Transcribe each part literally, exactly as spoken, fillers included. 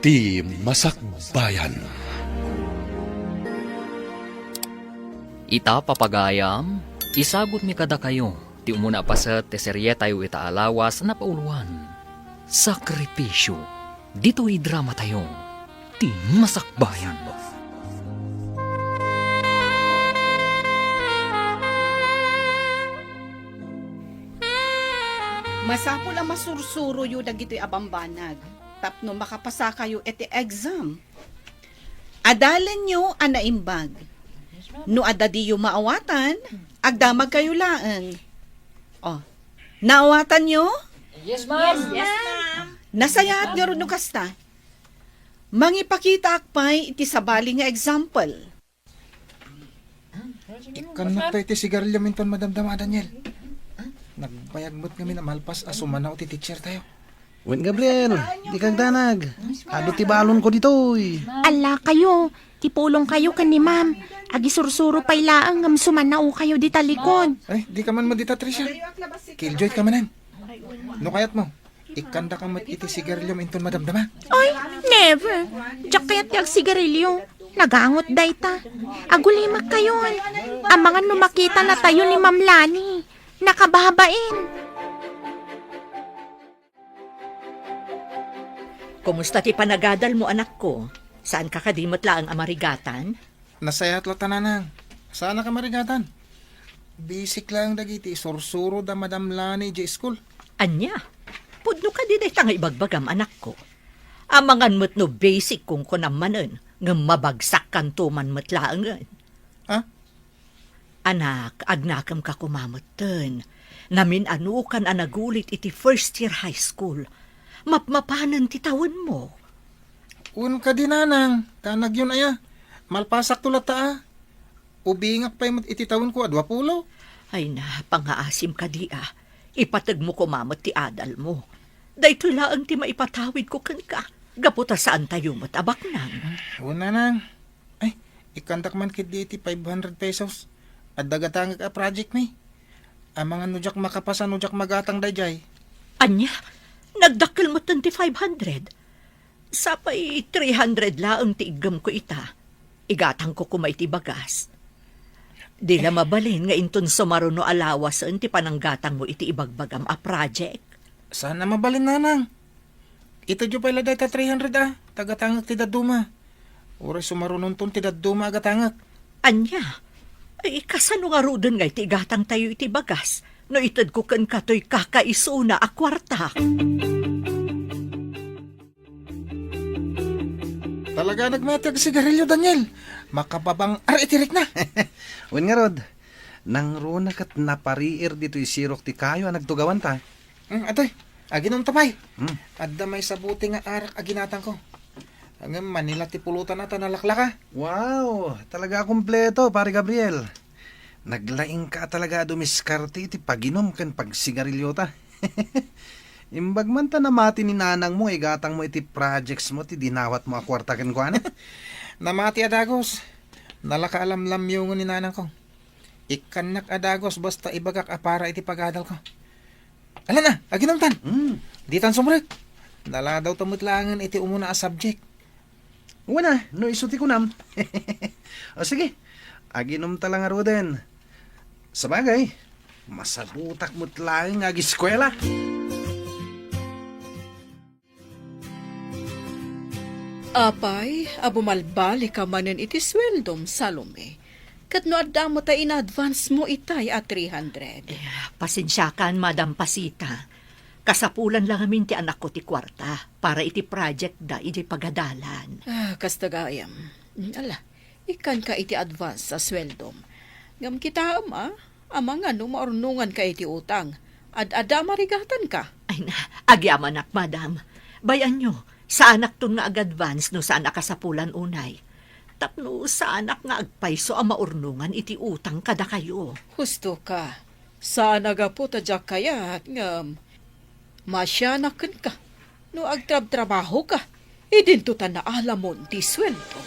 Ti Masakbayan. Ita, papagayam, isagutmi kadakayo ti umuna a paset ti serietayo ita a lawas a napauluan, Sakripisyo. Ditoy dramatayo, Ti Masakbayan. Masapul a masursuroyo dagitoy a bambanag tapno makapasakayo iti exam. Adalenyo a naimbag. No adda diyo maawatan, agdamagkayo laeng. Oh, naawatanyo? Yes, ma'am. Yes, ma'am. Nasayaat ngarud no kasta. Mangipakitaak pay iti sabali nga example. Ikkannak tayo ti sigarilyo minton madamdama, Daniel. Nagbayag met ngamin a malpas a sumanaw ti teacher tayo. Wen, Gabriel, dika agdanag. Adu ti balonko ditoy. Allakayo, ti pulongkayo ken ni ma'am. Agisursuro pay laeng ngem sumanaokayo dita likod. Ay, dika man met dita, Tricia. Killjoy ka manen. No kayatmo, ikkandaka met iti sigarilyo inton madamdama. Ay, never. Diak kayat ti agsigarilyo. Nagangot dayta. Agulimakkayon. Amangan no makitanatayo ni Ma'am Lani. Nakababain. Kumusta ti panagadalmo, anakko? Saanka kadi met laeng a marigatan? Nasayaat latta, nanang. Saanak a marigatan. Bisik laeng dagiti isursuro da Madam Lani idiay school. Ania? Pudno kadi dayta nga ibagbagam, anakko? Amangan met no bisik kunkunam manen, ngem mabagsakkanto man met laengen. Ha? Anak, agnakemka koma metten. Namin-anokan a nagulit iti first year high school. Mapmapanen ti tawenmo. Wen kadi, nanang, ta nagyon aya. Malpasakto latta a. Ubingak pay met iti tawenko a duapulo. Ay na, pangaasim kadi a. Ipategmo koma met ti adalmo. Daytoy laeng ti maipatawidko kenka, gapu ta saantayo met a baknang. Wen, nanang. Ay, ikkandak man ketdi iti five hundred pesos. Adda gatangek a project mi. Amangan no diak makapasa no diak magatang daydiay. Ania? Nagdakkel metten ti five hundred? Sapay three hundred laeng ti iggemko ita. Igatangko koma iti bagas. Di la mabalin nga inton sumaruno a lawasen ti pananggatangmo iti ibagbagam a project. Saan a mabalin, nanang. Itedyo pay la dayta three hundred a, ta gatangek ti dadduma. Uray sumarunonton ti dadduma a gatangek. Ania? Ay, kasano ngaruden nga iti igatangtayo iti bagas no itedko kenka toy kakaisuna a kuarta? Talaga nagmati a sigarilyo, Daniel. Makababang-ar iti rikna. Wen ngarud, nangruna ket napariir ditoy sirok ti kayo a nagtugawanta. Hmm, atoy, aginom ta pay. Hmm. Adda maysa bote nga arak a ginatangko. Ngem manila ti pulutan a ta nalaklaka. Wow, talaga a kumpleto, Pare Gabriel. Naglaingka talaga a dumiskarte iti paginom ken pagsigarilyota. Imbag man ta namati ni nanangmo nga igatangmo iti projectsmo ti dinawatmo a kuarta kenkuana. Namati a dagus. Nalaka a lamlamyongen ni nanangko. Ikkannak a dagus basta ibagak a para iti pagadalko. Ala na, aginomtan. Mm. Ditan sumrek. Naladawta met laengen iti umuna a subject. Wen a, no isu ti kunam. O sige, aginomta la ngaruden. Sabagay, masabutak met laeng nga agiskuela. Apay, a bumalbalik ka manen iti sueldom, Salome. Ket no adda met a in-advance mo itay a three hundred. Eh, pasensiakan, Madam Pasita. Kasapulan la ngamin ti anakko ti kuarta para iti project da idiay pagadalan. Ah, kasta gayam. Ala, ikkanka iti advance a sueldom. Ngem kitaem, a, amangan no maurnonganka iti utang. Ad-adda a marigatanka. Ay na, agyamanak, madam. Bay-anyo, saanakton nga ag-advance no saan a kasapulan unay. Tapno saanak nga agpayso a maurnongan iti utang kadakayo. Husto ka. Saan a gapu ta diak kayat, ngem masianak kenka. No agtrabtrabahoka, idinto ta naalamon ti sueldo.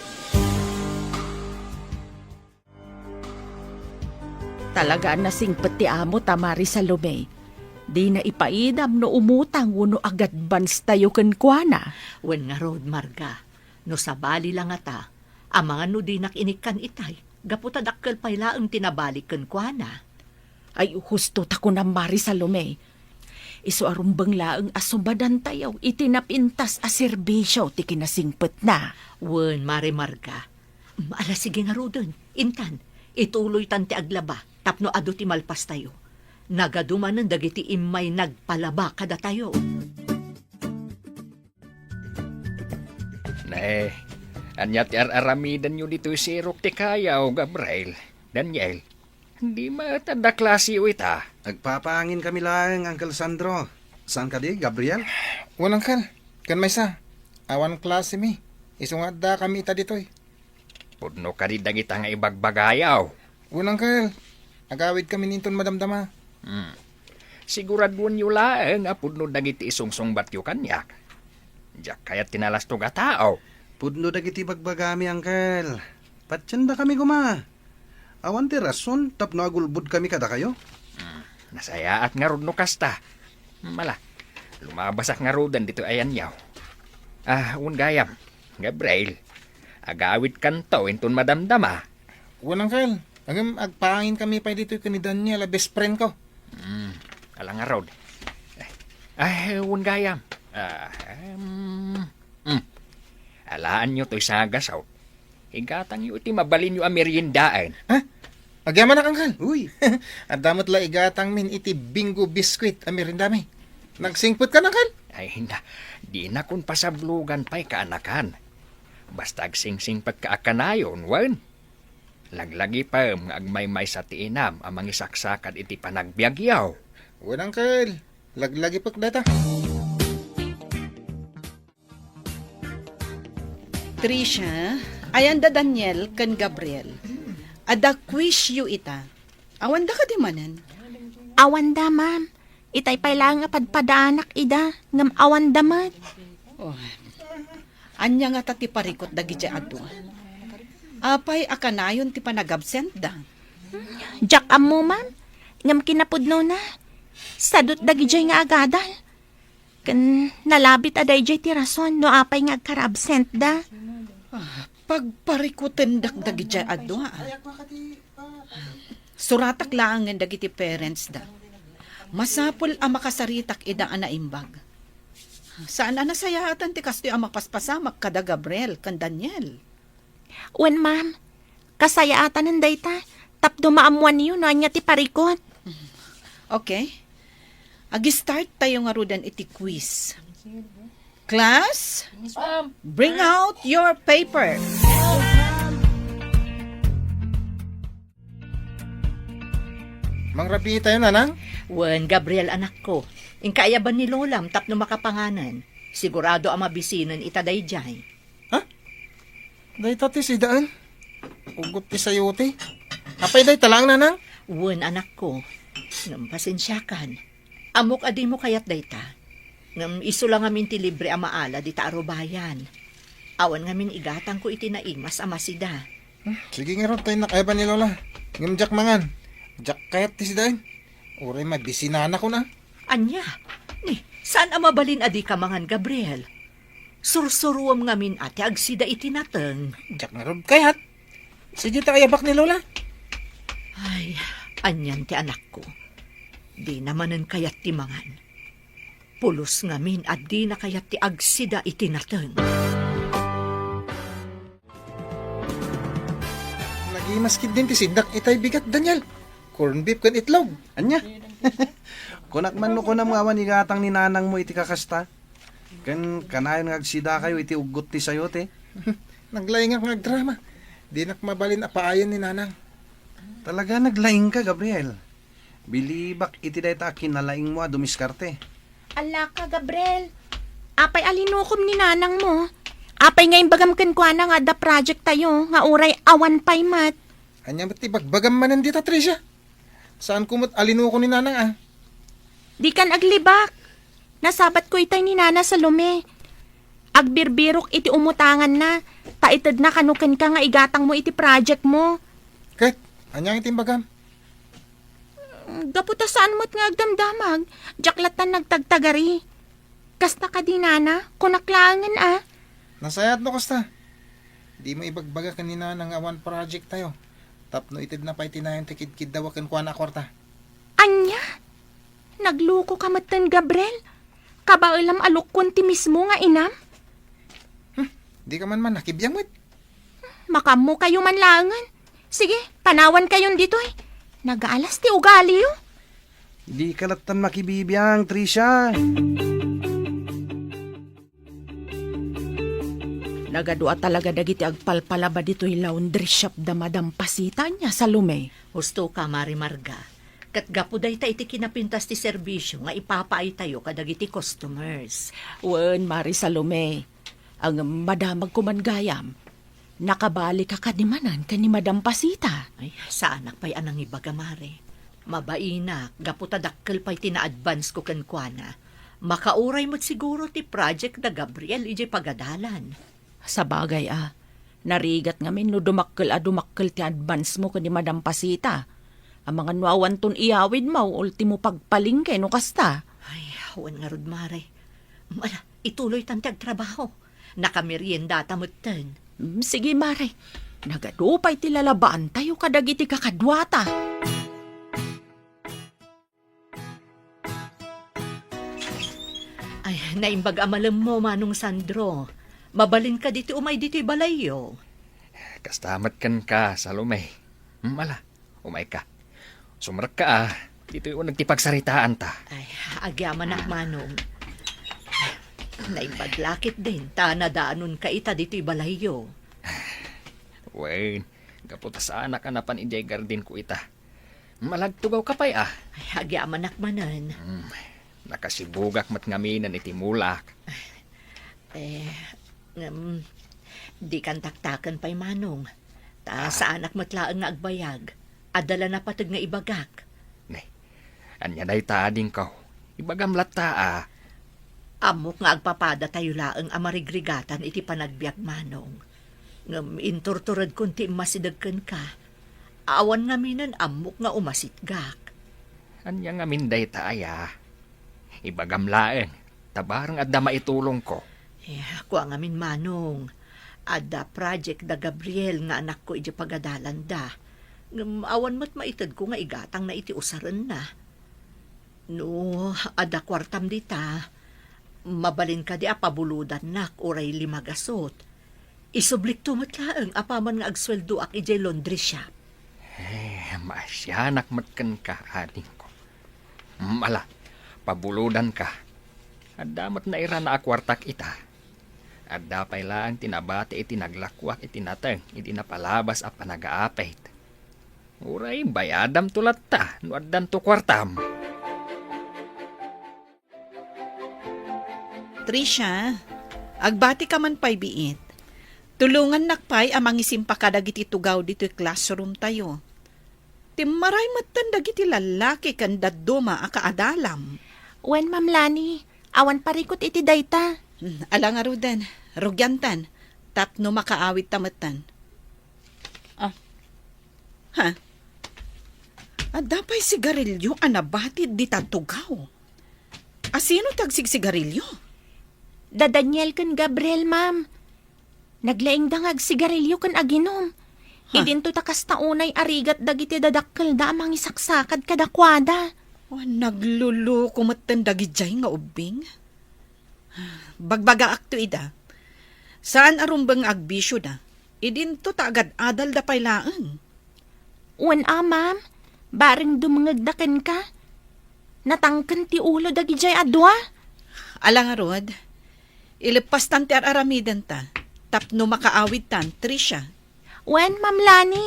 Talaga a nasingpet ti amo ta, Mari Salome. Dina ipaidam no umutang wenno agadbanstayo kenkuana. Wen ngarud, Marga, no sabali la ngata, amangan no dinak inikkan itay, gapu ta dakkel pay laeng ti nabalik kenkuana. Ay, husto ta kunam, Mari Salome. Isu a rumbeng laeng a sumadantayo iti napintas a serbisio ti kinasingpetna. Wen, Mari Marga. Mm, ala, sige ngaruden. Intan, ituloytan ti aglaba tapno adu ti malpastayo. Nagadu manen dagiti immay nagpalaba kadatayo. Ne, ania ti ar-aramidenyo ditoy sirok ti kayaw, Gabriel? Daniel, di met adda klasiyo ita? Agpapaangin kami laeng, Uncle Sandro. Saan kadi, Gabriel? Wen, Uncle. Ken maysa, awan klase mi. Isu nga adda kami ita ditoy. Pudno kadi dagita nga ibagbagayo? Wen, Uncle. Agawid kami inton madamdama. Hmm. Siguraduenyo laeng a pudno dagiti isungsungbatyo kaniak. Diak kayat ti nalastog a tao. Pudno dagiti bagbagami, Uncle. Patiendakami koma. Awan ti rason tapno agulbodkami kadakayo. Hmm. Nasayaat ngarud no kasta. Mala, lumabasak ngaruden ditoy ayanyaw. Ah, wen gayam, Gabriel, agawidkanto inton madamdama. Wen, Uncle. Ngem agpaangin kami pay ditoy ken ni Daniel a best friend ko. Hmm, ala ngarud. Ay, wen gayam. Ah, em, hmm. Alaanyo toy sagas, aw. Igatangyo iti mabalinyo a meriendaen. Ha? Agyamanak, Uncle. Uy. Adda met la igatangmin iti Bingo biscuit a meriendami. Nagsingpetkan, Uncle? Ay, na, dinakon pasablogan pay kaanakan. Basta agsingsingpetka a kanayon, wen? Laglagipem nga agmaymaysa ti inam a mangisaksakad iti panagbiagyo. Wen, Uncle. Laglagipek dayta. Tricia, ayan da Daniel ken Gabriel. Adda quizyo ita. Awanda kadi manen? Awanda, ma'am. Itay pay laeng a padpadaanak ida, ngem awanda met. Oh. Ania ngata ti parikut dagidiay a dua? Apay a kanayon ti panagabsentda? Diak ammo, ma'am. Ngem kinapudnona, sadut dagidiay nga agadal. Ken nalabit a daydiay ti rason no apay nga agkarabsentda. Ah, pagparikutendak dagidiay a dua, ah. Suratak laengen dagiti parents da. Masapul a makasaritak ida a naimbag. Saan a nasayaatan ti kastoy a mapaspasamak kada Gabriel ken Daniel. Wen, ma'am. Kasayaatanen dayta tapno maammoanyo no ania ti parikut. Okay. Ag-start tayo ngaruden iti quiz. Class, bring out your paper. Mangrabii tayo, nanang? Wen, Gabriel, anakko. Inka ayaban ni lolam tapno makapanganen. Sigurado a mabisinen ita daydiay. Ha? Dayta ti sidaen? Ugot ti sayote. Apay dayta laeng, nanang? Wen, anakko. Ngem pasensiakan. Ammok a dimo kayat dayta. Ngem isu la ngamin ti libre a maala dita a rubayan. Awan ngamin igatangko iti naimas a masida. Hmm, sige ngarud ta innak ayaban ni Lola. Ngem diak mangan. Diak kayat ti sidaen. Uray mabisinanakon a. Ania? Ni, saan a mabalin a dika mangan, Gabriel? Sursuruem ngamin a ti agsida iti nateng. Diak ngarud kayat. Sige ta ayabak ni Lola. Ay, anian ti anakko. Dina manen kayat ti mangan. Pulos ngamin a dina kayat ti agsida iti nateng. Nagimas ketdin ti sidak itay bigat, Daniel. Corn beef ken itlog. Ania? Kunak man no kunam nga awan igatang ni nanangmo iti kakasta. Ken kanayon nga agsidakayo iti uggot ti sayote. Naglaingak nga agdrama. Dinak mabalin a paayen ni nanang. Talaga naglaingka, Gabriel. Bilibak iti dayta a kinalaingmo a dumiskarte. Alaka, Gabriel. Apay a linukom ni nanangmo? Apay nga imbagam kenkuana nga adda project tayo nga uray awan pay met? Ania met ti bagbagam manen dita, Tricia? Saanko met a linuko ni nanang a? Dikan aglibak. Nasabatko itay ni Nana Salome. Agbirbirok iti umutanganna, ta itedna kano kenka nga igatangmo iti projectmo. Ket, ania nga ti imbagam? Gapu ta saan met nga agdamdamag, diak lattan nagtagtagari. Kasta kadi, nana, kunak laengen a. Nasayaat no kasta. Dimo ibagbaga ken ni nana nga awan project tayo. Tapno itedna pay ti nayon ti kidkiddaw a kenkuana a kuarta. Ania? Nagluko ka metten, Gabriel? Kabaelam a lukkon ti mismo nga inam? Hmm, di ka man man nakibiang met. Makaammo kayo man laengen. Sige, panawan kayon ditoy. Nagaalas ti ugaliyo. Di ka lattan makibibiang, Tricia. Nagadua talaga dagiti agpalpalaba ditoy laundry shop da Madam Pasita, ania, Salome? Husto ka, Mari Marga. Ket gapu dayta iti kinapintas ti serbisyo nga ipapaaytayo kadagiti customers. Wen, Mari Salome. Ang madamag ko man gayam, nakabali ka kadi manen ken ni Madam Pasita? Ay, saanak pay a nangibaga, Mare. Mabainak, gapu ta dakkel pay ti na-advance ko kenkuana. Makauray met siguro ti project da Gabriel idiay pagadalan. Sabagay a, narigat ngamin no dumakkel a dumakkel ti advance mo ken ni Madam Pasita. Amangan no awanton iyawid mo, ultimo pagpalengke no kasta. Ay, wen ngarud, Mare. Ala, ituloytan ti agtrabaho. Nakameriendata metten. Mm, sige, Mare. Nagadu pay ti lalabaantayo kadagiti kakaduata. Ay, naimbag a malemmo, Manong Sandro. Mabalinka ditoy umay ditoy balayyo. Kasta met kenka, Salome. Hmm, ala, umayka. Sumrekka a, ditoy uneg ti pagsaritaanta. Ay, agyamanak, Manong. Naimbag la ketdin ta nadaanonka ita ditoy balayyo. Wen, gapu ta saanak a napan idiay gardenko ita. Malagtugawka pay a. Ay, agyamanak manen. Hmm, nakasibugak met ngaminen iti mulak. Eh, ngem, dikan taktaken pay, Manong. Ta Ah. saanak met laeng nga agbayag. Adda la napateg nga ibagak. Ne, ania dayta, adingko? Ibagam latta a. Ammok nga agpapadatayo laeng a marigrigatan iti panagbiag, Manong. Ngem inturturedkon ti immasideg kenka. Awan ngaminen ammok nga umasitgak. Ania ngamin dayta aya? Ibagam laeng, ta bareng adda maitulongko. Eh, kua ngamin, Manong. Adda project da Gabriel nga anakko idiay pagadalanda. Ngem awan met maitedko nga igatangna iti usarenna. No adda kuartam dita, mabalin kadi a pabulodannak uray lima gasut. Isublikto met laeng apaman nga agsueldoak idiay laundry shop. Eh, maasianak met kenka, adingko. Mm, ala, pabulodanka. Adda met nairana a kuartak ita. Adda pay laeng ti nabati iti naglakuak iti nateng idi napalabas a panagaapit. Uray bayadamto latta no addanto kuartam. Tricia, agbati ka man pay biit. Tulongannak pay a mangisimpa kadagiti tugaw ditoy classroom tayo. Timmaray metten dagiti lallaki ken dadduma a kaadalam. Wen, Ma'am Lani, awan parikut iti dayta. Hmm, ala ngaruden, rugiantan, tapno makaawidta metten. Ah. Ha? Adda pay sigarilyo a nabatid dita tugaw. Asino ti agsigsigarilyo? Da Daniel ken Gabriel, ma'am. Naglaingda nga agsigarilyo ken aginum. Ha? Idinto ta kasta unay a rigat dagiti dadakkelda a mangisaksakad kadakuada. Oh, nagluluko metten dagidiay nga ubbing. Bagbagaakto ida. Saan a rumbeng nga agbisioda. Idinto ta agad-adalda pay laeng. Wen a, ma'am. Bareng dumngegda kenka. Natangken ti ulo dagidiay a dua. Ala ngarud, ileppastan ti ar-aramidenta tapno makaawidtan, Tricia. Wen, Ma'am Lani.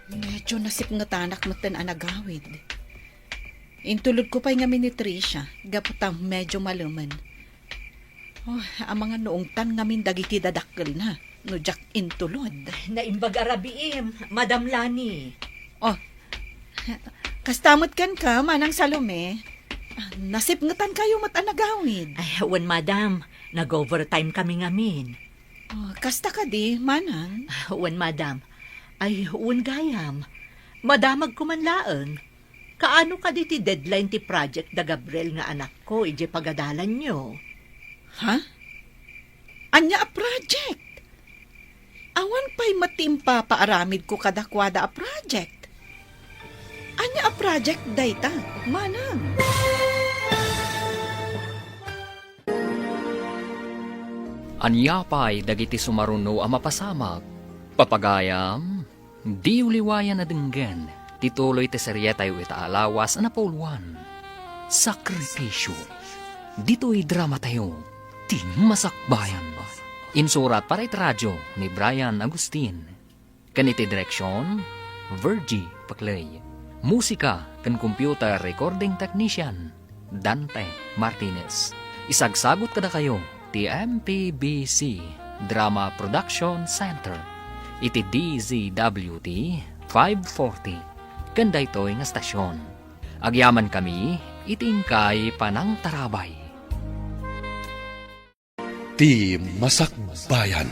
Medyo nasipngetanak metten a nagawid. Intulodko pay ngamin ni Tricia, gapu ta medyo malemen. Oh, amangan no ungtan ngamin dagiti dadakkelna, no diak intulod. Naimbag a rabiim, Madam Lani. Oh, kasta met kenka, Manang Salome. Nasipngetankayo met a nagawid. Ay, wen, madam. Nag-overtime kami ngamin. Oh, kasta kadi, Manang? Wen, madam. Ay, wen gayam. Madamagko man laeng. Kaano kadi ti deadline ti project da Gabriel nga anakko idiay pagadalanyo? Ha? Ania a project? Awan pay met ti impapaaramidko kadakuada a project. Ania a project dayta, manang? Ania pay dagiti sumaruno a mapasamak? Papagayam, diyo liwayan a denggen ti tuloy ti serietayo ita a lawas a napauluan, Sakripisyo. Ditoy dramatayo, ti Masakbayan. Insurat para iti radio ni Brian Agustin. Ken iti direksion, Virgie Paclay. Musika ken computer recording technician, Dante Martinez. Isagsagut kadakayo ti M P B C Drama Production Center iti D Z W T five forty ken daytoy nga stasyon. Agyamankami iti inkay panangtarabay. Ti Masakbayan.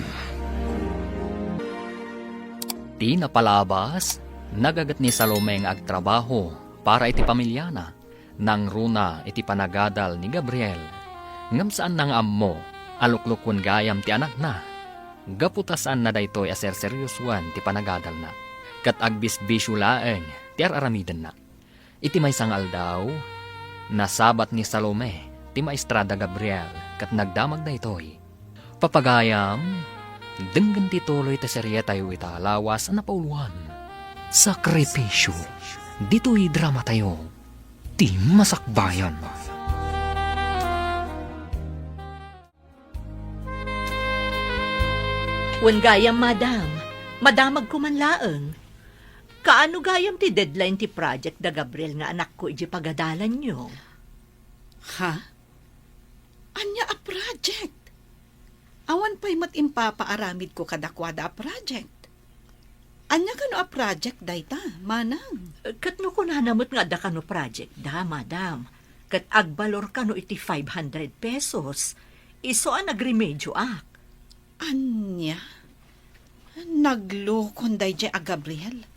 Ti napalabas, nagaget ni Salome nga agtrabaho para iti pamiliana, nangruna iti panagadal ni Gabriel. Ngem saanna nga ammo a luklukon gayam ti anakna, gapu ta saanna daytoy a serseriosoen ti panagadalna, ket agbisbisio laeng ti ar-aramidenna. Iti maysa nga aldaw, nasabat ni Salome ti maestra da Gabriel ket nagdamag daytoy. Papagayam, denggen ti tuloy ti serietayo ita a lawas a napauluan, Sakripisyo. Ditoy dramatayo, ti Masakbayan. Wen gayam, madam. Madamagko man laeng. Kaano gayam ti deadline ti project da Gabriel nga anakko idiay pagadalanyo? Ha? Ania a project? Awan pay met impapaaramidko kadakuada a project. Ania kano a project dayta, manang? Ket no kunana met nga adda kano project da, madam, ket agbalor kano iti five hundred pesos, isu a nagremedioak. Ania? Naglokon daydiay a Gabriel.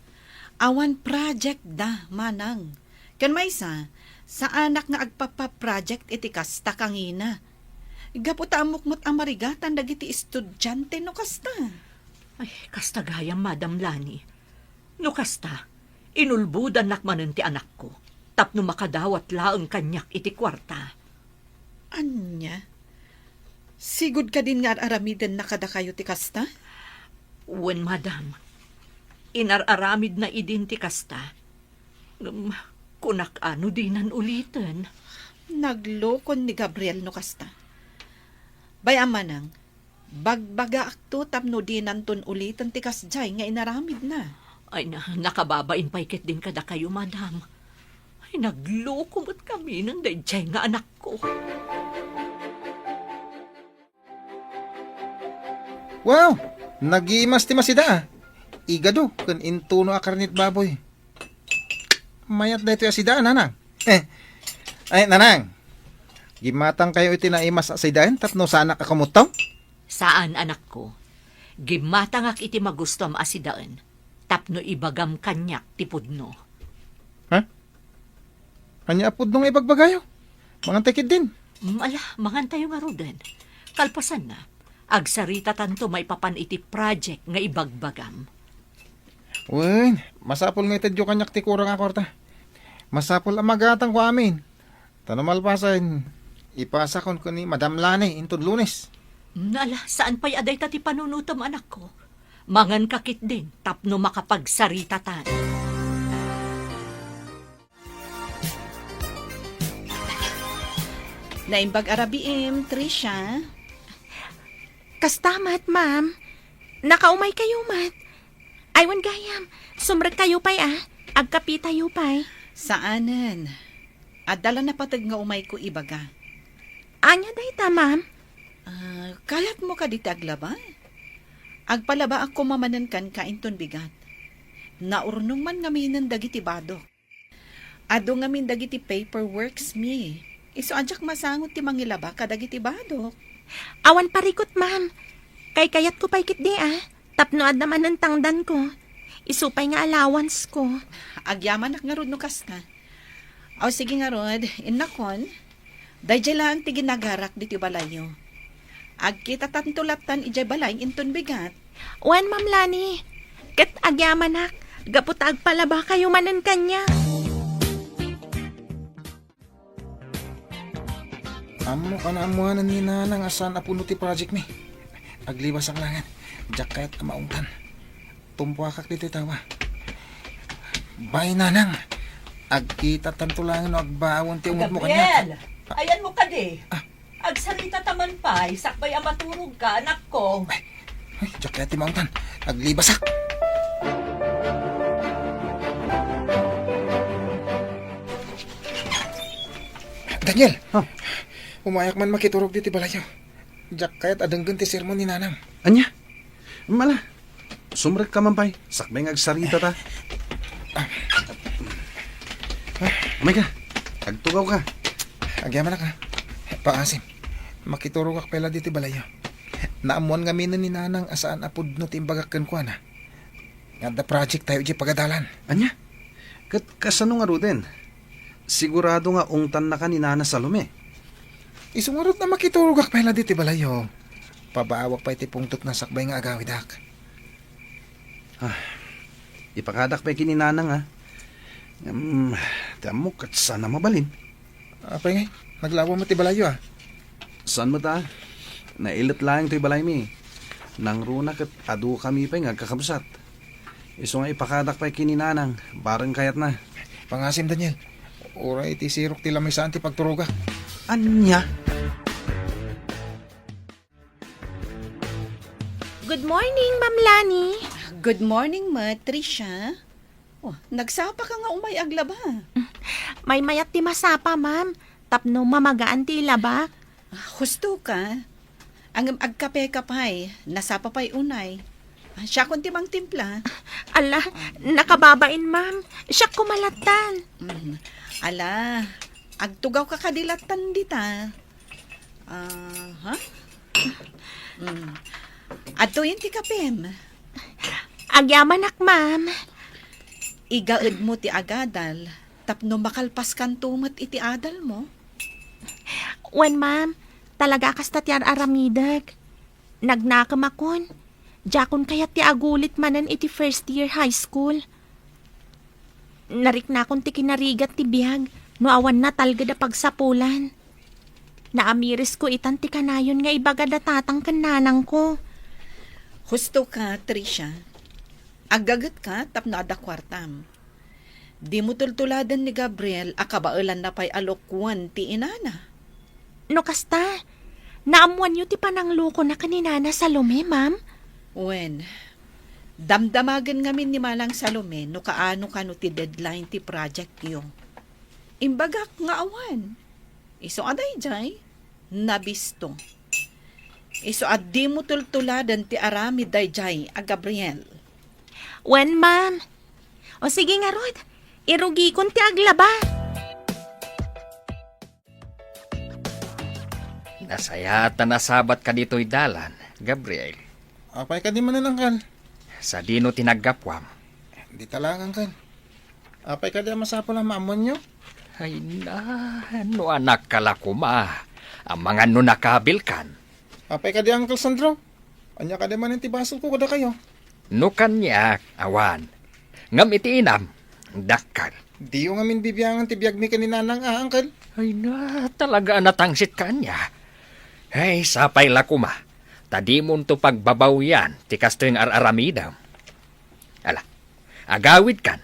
Awan project da, manang. Ken maysa, saanak nga agpapa-project iti kasta kangina. Gapu ta ammok met a marigatan dagiti estudiante no kasta. Ay, kasta gayam, Madam Lani. No kasta, inulbodannak manen ti anakko tapno makadawat laeng kaniak iti kuarta. Ania? Sigud kadin nga ar-aramidenna kadakayo ti kasta? Wen, madam. Inar-aramidna idin ti kasta. Ngem, kunak a no dinan uliten. Naglokon ni Gabriel no kasta. Bay-am, manang, bagbagaakto tapno dinanton uliten ti kasdiay nga inaramidna. Ay na, nakababain pay ketdin kadakayo, madam. Ay, nagloko met kaminen daydiay nga anakko. Wow! Nagimas ti masida, ah. Igado ken intuno a karnit baboy. Mayat daytoy a sida, nanang. Eh. Ay, nanang. Gimmatangkayo iti naimas a sidaen tapno saanak a kumuttom? Saan, anakko. Gimmatangak iti magustom a sidaen tapno ibagam kaniak ti pudno. Ha? Ania a pudno nga ibagbagayo? Mangantay ketdin. Mm, ala, mangantayo ngaruden. Kalpasanna, agsaritatanto maipapan iti project nga ibagbagam. Wen, masapul nga itedyo kaniak ti kurang a kuarta. Masapul a magatangko amin. Ta no malpasen, ipasakon ken ni Madam Lani inton Lunes. Mm, ala, saan pay a dayta ti panunotem, anakko. Manganka ketdin tapno makapagsaritatan. Naimbag a rabiim, Tricia. Kasta met, ma'am. Nakaumaykayo met. Ay, wen gayam, sumrekkayo pay, a. Agkapitayo pay. Saanen. Adda la napateg nga umayko ibaga. Ania dayta, ma'am? Ah, kayatmo kadi ti aglaba? Agpalabaak koma manen kenka inton bigat. Naurnong man ngaminen dagiti badok. Adu ngamin dagiti paperworks mi. Isu a diak masango ti mangilaba kadagiti badok. Awan parikut, ma'am. Kaykayatko pay ketdi, a, tapno adda manen tangdanko. Isu pay nga allowance ko. Agyamanak ngarud no kasta. Aw, sige ngarud, innakon, daydiay laeng ti ginagarak ditoy balayyo. Agkitatanto lattan idiay balay inton bigat. Wen, Ma'am Lani, ket agyamanak, gapu ta agpalabakayo manen kaniak. Ammok a naammoanan ni Nanang a saan a pudno ti project mi. Aglibasak laengen. Diak kayat a maungtan. Tumpuakak ditoy tawa. Bay, Nanang. Agkitatanto laengen no agbaawon ti ungotmo kaniak. Gabriel! Ayanmo kadi? Ah. Agsarita ta man pay, sakbay a maturogka, anakko. Ay, ay, diak kayat ti maungtan. Aglibasak. Daniel! Oh. Umayak man makiturog ditoy balayyo. Diak kayat a denggen ti sermon ni Nanang. Ania? Mala, sumrekka man pay, sakbay nga agsarita ta. Umayka, agtugawka. Agyamanak, a. Pangasim, makiturogak pay la ditoy balayyo. Naammoan ngamin ni Nanang a saan a pudno ti imbagak kenkuana. Nga adda project tayo idiay pagadalan. Ania? Ket kasano ngaruden? Sigurado nga ungtannaka ni Nana Salome. Isu ngarud a makiturogak pay la ditoy balayyo. Pabaawak pay ti pungtotna sakbay nga agawidak. Ah, ipakadak pay ken ni Nanang, a. Ngem, ti ammok ket saan a mabalin. Apay ngay, naglawa met ti balayyo, a. Saan met, a? Nailet laeng toy balaymi. Nangruna ket adukami pay nga agkakabsat. Isu nga ipakadak pay ken ni Nanang, bareng kayatna. Pangasim, Daniel. Uray iti sirok ti lamisaan ti pagturogak. Ania? Good morning, Ma'am Lani. Good morning met, Tricia. Oh, nagsapaka nga umay aglaba. Maymayat ti masapa, ma'am, tapno mamagaan ti ilabak. Husto ka. Ngem agkape ka pay, nasapa pay unay. Siakon ti mangtimpla. Ala, nakababain, ma'am. Siak koma lattan. Mm. Ala, agtugawka kadi lattan dita. Aha. Mm. Adtoyen ti kapem. Agyamanak, ma'am. Igaedmo ti agadal tapno makalpaskanto met iti adalmo. Wen, ma'am. Talaga a kasta ti ar-aramidek. Nagnakemakon. Diakon kayat ti agulit manen iti first year high school. Nariknakon ti kinarigat ti biag no awan natalged a pagsapulan. Naamirisko itan ti kanayon nga ibaga da tatang ken nanangko. Husto ka, Tricia. Aggaget ka tapno adda kuartam. Dimo tultuladen ni Gabriel a kabaelanna pay a lukoen ti inana. No kasta, naammoanyo ti pananglukona ken ni Nana Salome, ma'am? Wen, damdamagen ngamin ni Manang Salome no kaano kano ti deadline ti projectyo. Imbagak nga awan. Isu a daydiay, nabisto. Isu a dimo tultuladen ti aramid daydiay a Gabriel. Wen, ma'am. O sige ngarud, irugikon ti aglaba. Nasayaat a nasabatka ditoy dalan, Gabriel. Apay kadi manen, Angkel? Sadino ti naggapuam? Dita laeng, Angkel. Apay kadi a masapul a maammoanyo? Ay na, no anakka la koma, amangan no nakabilkan. Apay kadi, Uncle Sandro? Ania kadi manen ti basolko kadakayo? No kaniak, awan. Ngem iti inam, dakkel. Diyo ngamin bibiangan ti biagmi ken ni Nanang a, Uncle? Ay na, talaga a natangsit kaniak. Ay, sapay la koma, ta dimonto pagbabawian ti kastoy nga ar-aramidem. Ala, agawidkan.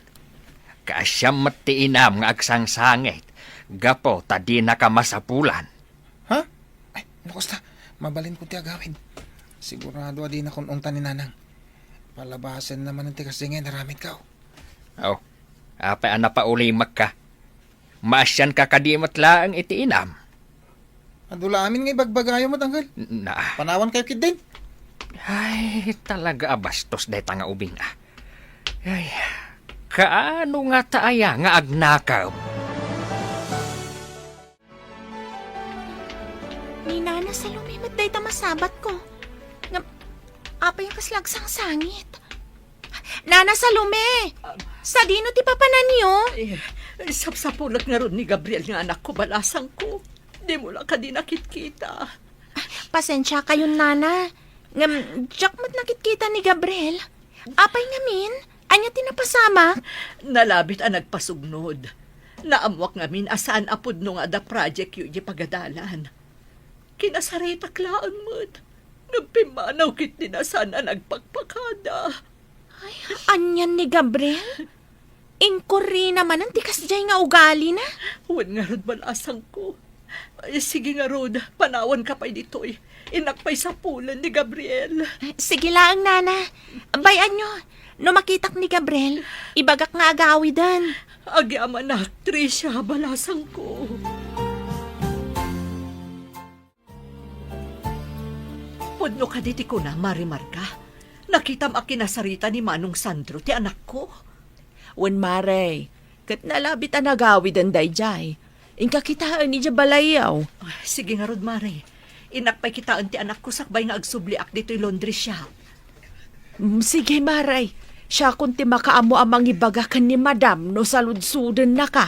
Kaasiam met ti inam nga agsangsangit, gapu ta dinaka masapulan. Ha? Ay, no kasta, mabalinko ti agawid. Sigurado a dinakon ungtan ni Nanang. Palabasenna manen ti kasdi nga inaramidko. Aw, apay a napaulimekka? Maasianka kadi met laeng iti inam. Adu la amin nga ibagbagayo met, Uncle. Na. Panawankayo ketdin. Ay, talaga a bastos dayta nga ubing, a. Ay, kaano ngata aya nga agnakep? Ni Nana Salome met dayta masabatko. Ngem, apay a kasla agsangsangit? Nana Salome! Sadino ti papananyo? Eh, sapsapulek ngarud ni Gabriel nga anakko, balasangko. Dimo la kadi nakitkita. Pasensia kayon, Nana. Ngem, diak met nakitkita ni Gabriel. Apay ngamin? Ania ti napasamak? Nalabit a nagpasugnod. Naammoak ngamin a saan a pudno nga adda project yo idiay pagadalan. Kinasaritak laeng met. Ngem pimmanaw ketdi a saan a nagpakpakada. Ay, anian ni Gabriel? Inkurrina manen ti kasdiay nga ugalina? Wen ngarud, balasangko. Ay, sige ngarud, panawanka pay ditoy. Innak pay sapulen ni Gabriel. Sige laeng, Nana. Bay-anyo, no makitak ni Gabriel, ibagak nga agawiden. Agyamanak, Tricia, balasangko. Pudno kadi ti kuna, Mare Marga? Nakitam a kinasarita ni Manong Sandro ti anakko? Wen, Mare, ket nalabit a nagawiden daydiay. Inka kitaen idiay balayyo. Ah, sige ngarud, Mare. Innak pay kitaen ti anakko sakbay nga agsubliak ditoy laundry shop. Mm, sige, Mare. Siakon ti makaammo a mangibaga ken ni Madam no saludsodennaka.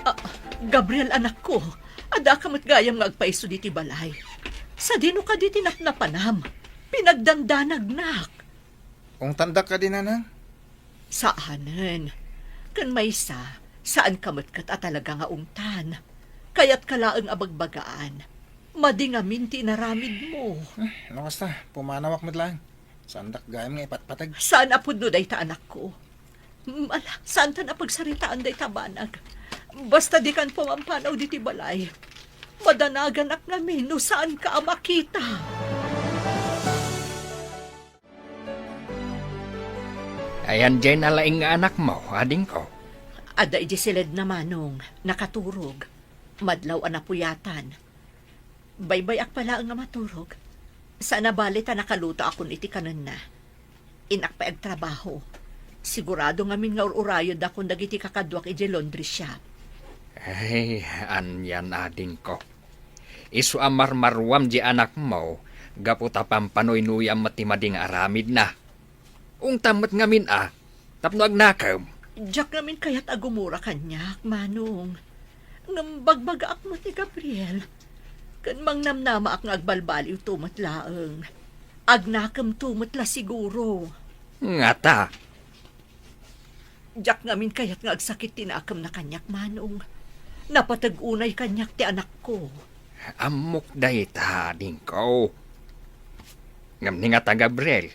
Ah, Gabriel, anakko, addaka met gayam nga agpaiso ditoy balay. Sadino kadi ti napnapanam? Pinagdandanagnak. Ungtandak kadi, Nanang? Saanen. Ken maysa, saanka met ket a talaga nga ungtan. Kayatka laeng a bagbagaan. Madi ngamin ti inaramidmo. Eh, no kasta, pumanawak met laeng. Saandak gayam nga ipatpateg. Saan a pudno dayta, anakko. Mm, ala, saantan a pagsaritaan dayta banag. Basta dikan pumampanaw ditoy balay. Madanaganak ngamin no saanka a makita. Ayan diay nalaing nga anakmo, adingko? Adda idiay siledna, Manong, nakaturog. Madlaw a napuyatan. Baybay-ak pay laeng a maturog. Saan a bale ta nakalutoakon iti kanenna. Innak pay agtrabaho. Sigurado ngamin nga ur-urayeddakon dagiti kakaduak idiay laundry shop. Ay, anian, adingko. Isu a marmaruam diay anakmo, gapu ta pampanuynuyam met ti madi nga aramidna. Ungtam met ngamin a, tapno agnakem. Diak ngamin kayat a gumura kaniak, Manong. Ngem bagbagaak met ni Gabriel. Ken mangnamnamaak nga agbalbaliwto met laeng. Agnakemto met la siguro. Ngata? Diak ngamin kayat nga agsakit ti nakemna kaniak, Manong. Napateg unay kaniak ti anakko. Ammok dayta, adingko. Ngem ni ngata, Gabriel,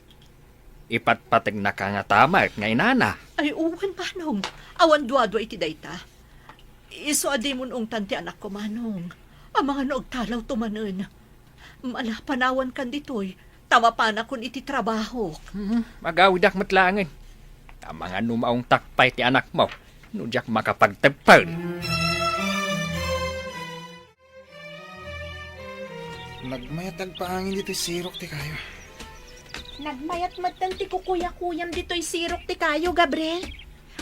ipatpategnaka ngata met nga inana? Ay, wen, Manong. Awan duadua iti dayta. Isu a dimon ungtan ti anakko, Manong. Amangan no agtalawto manen. Ala, panawankan ditoy, ta mapanakon iti trabahok. Hmm, agawidak met laengen. Amangan no maungtak pay ti anakmo, no diak makapagtebpel. Nagmayat agpaangin ditoy sirok ti kayo. Nagmayat metten ti kukuyakuyam ditoy sirok ti kayo, Gabriel.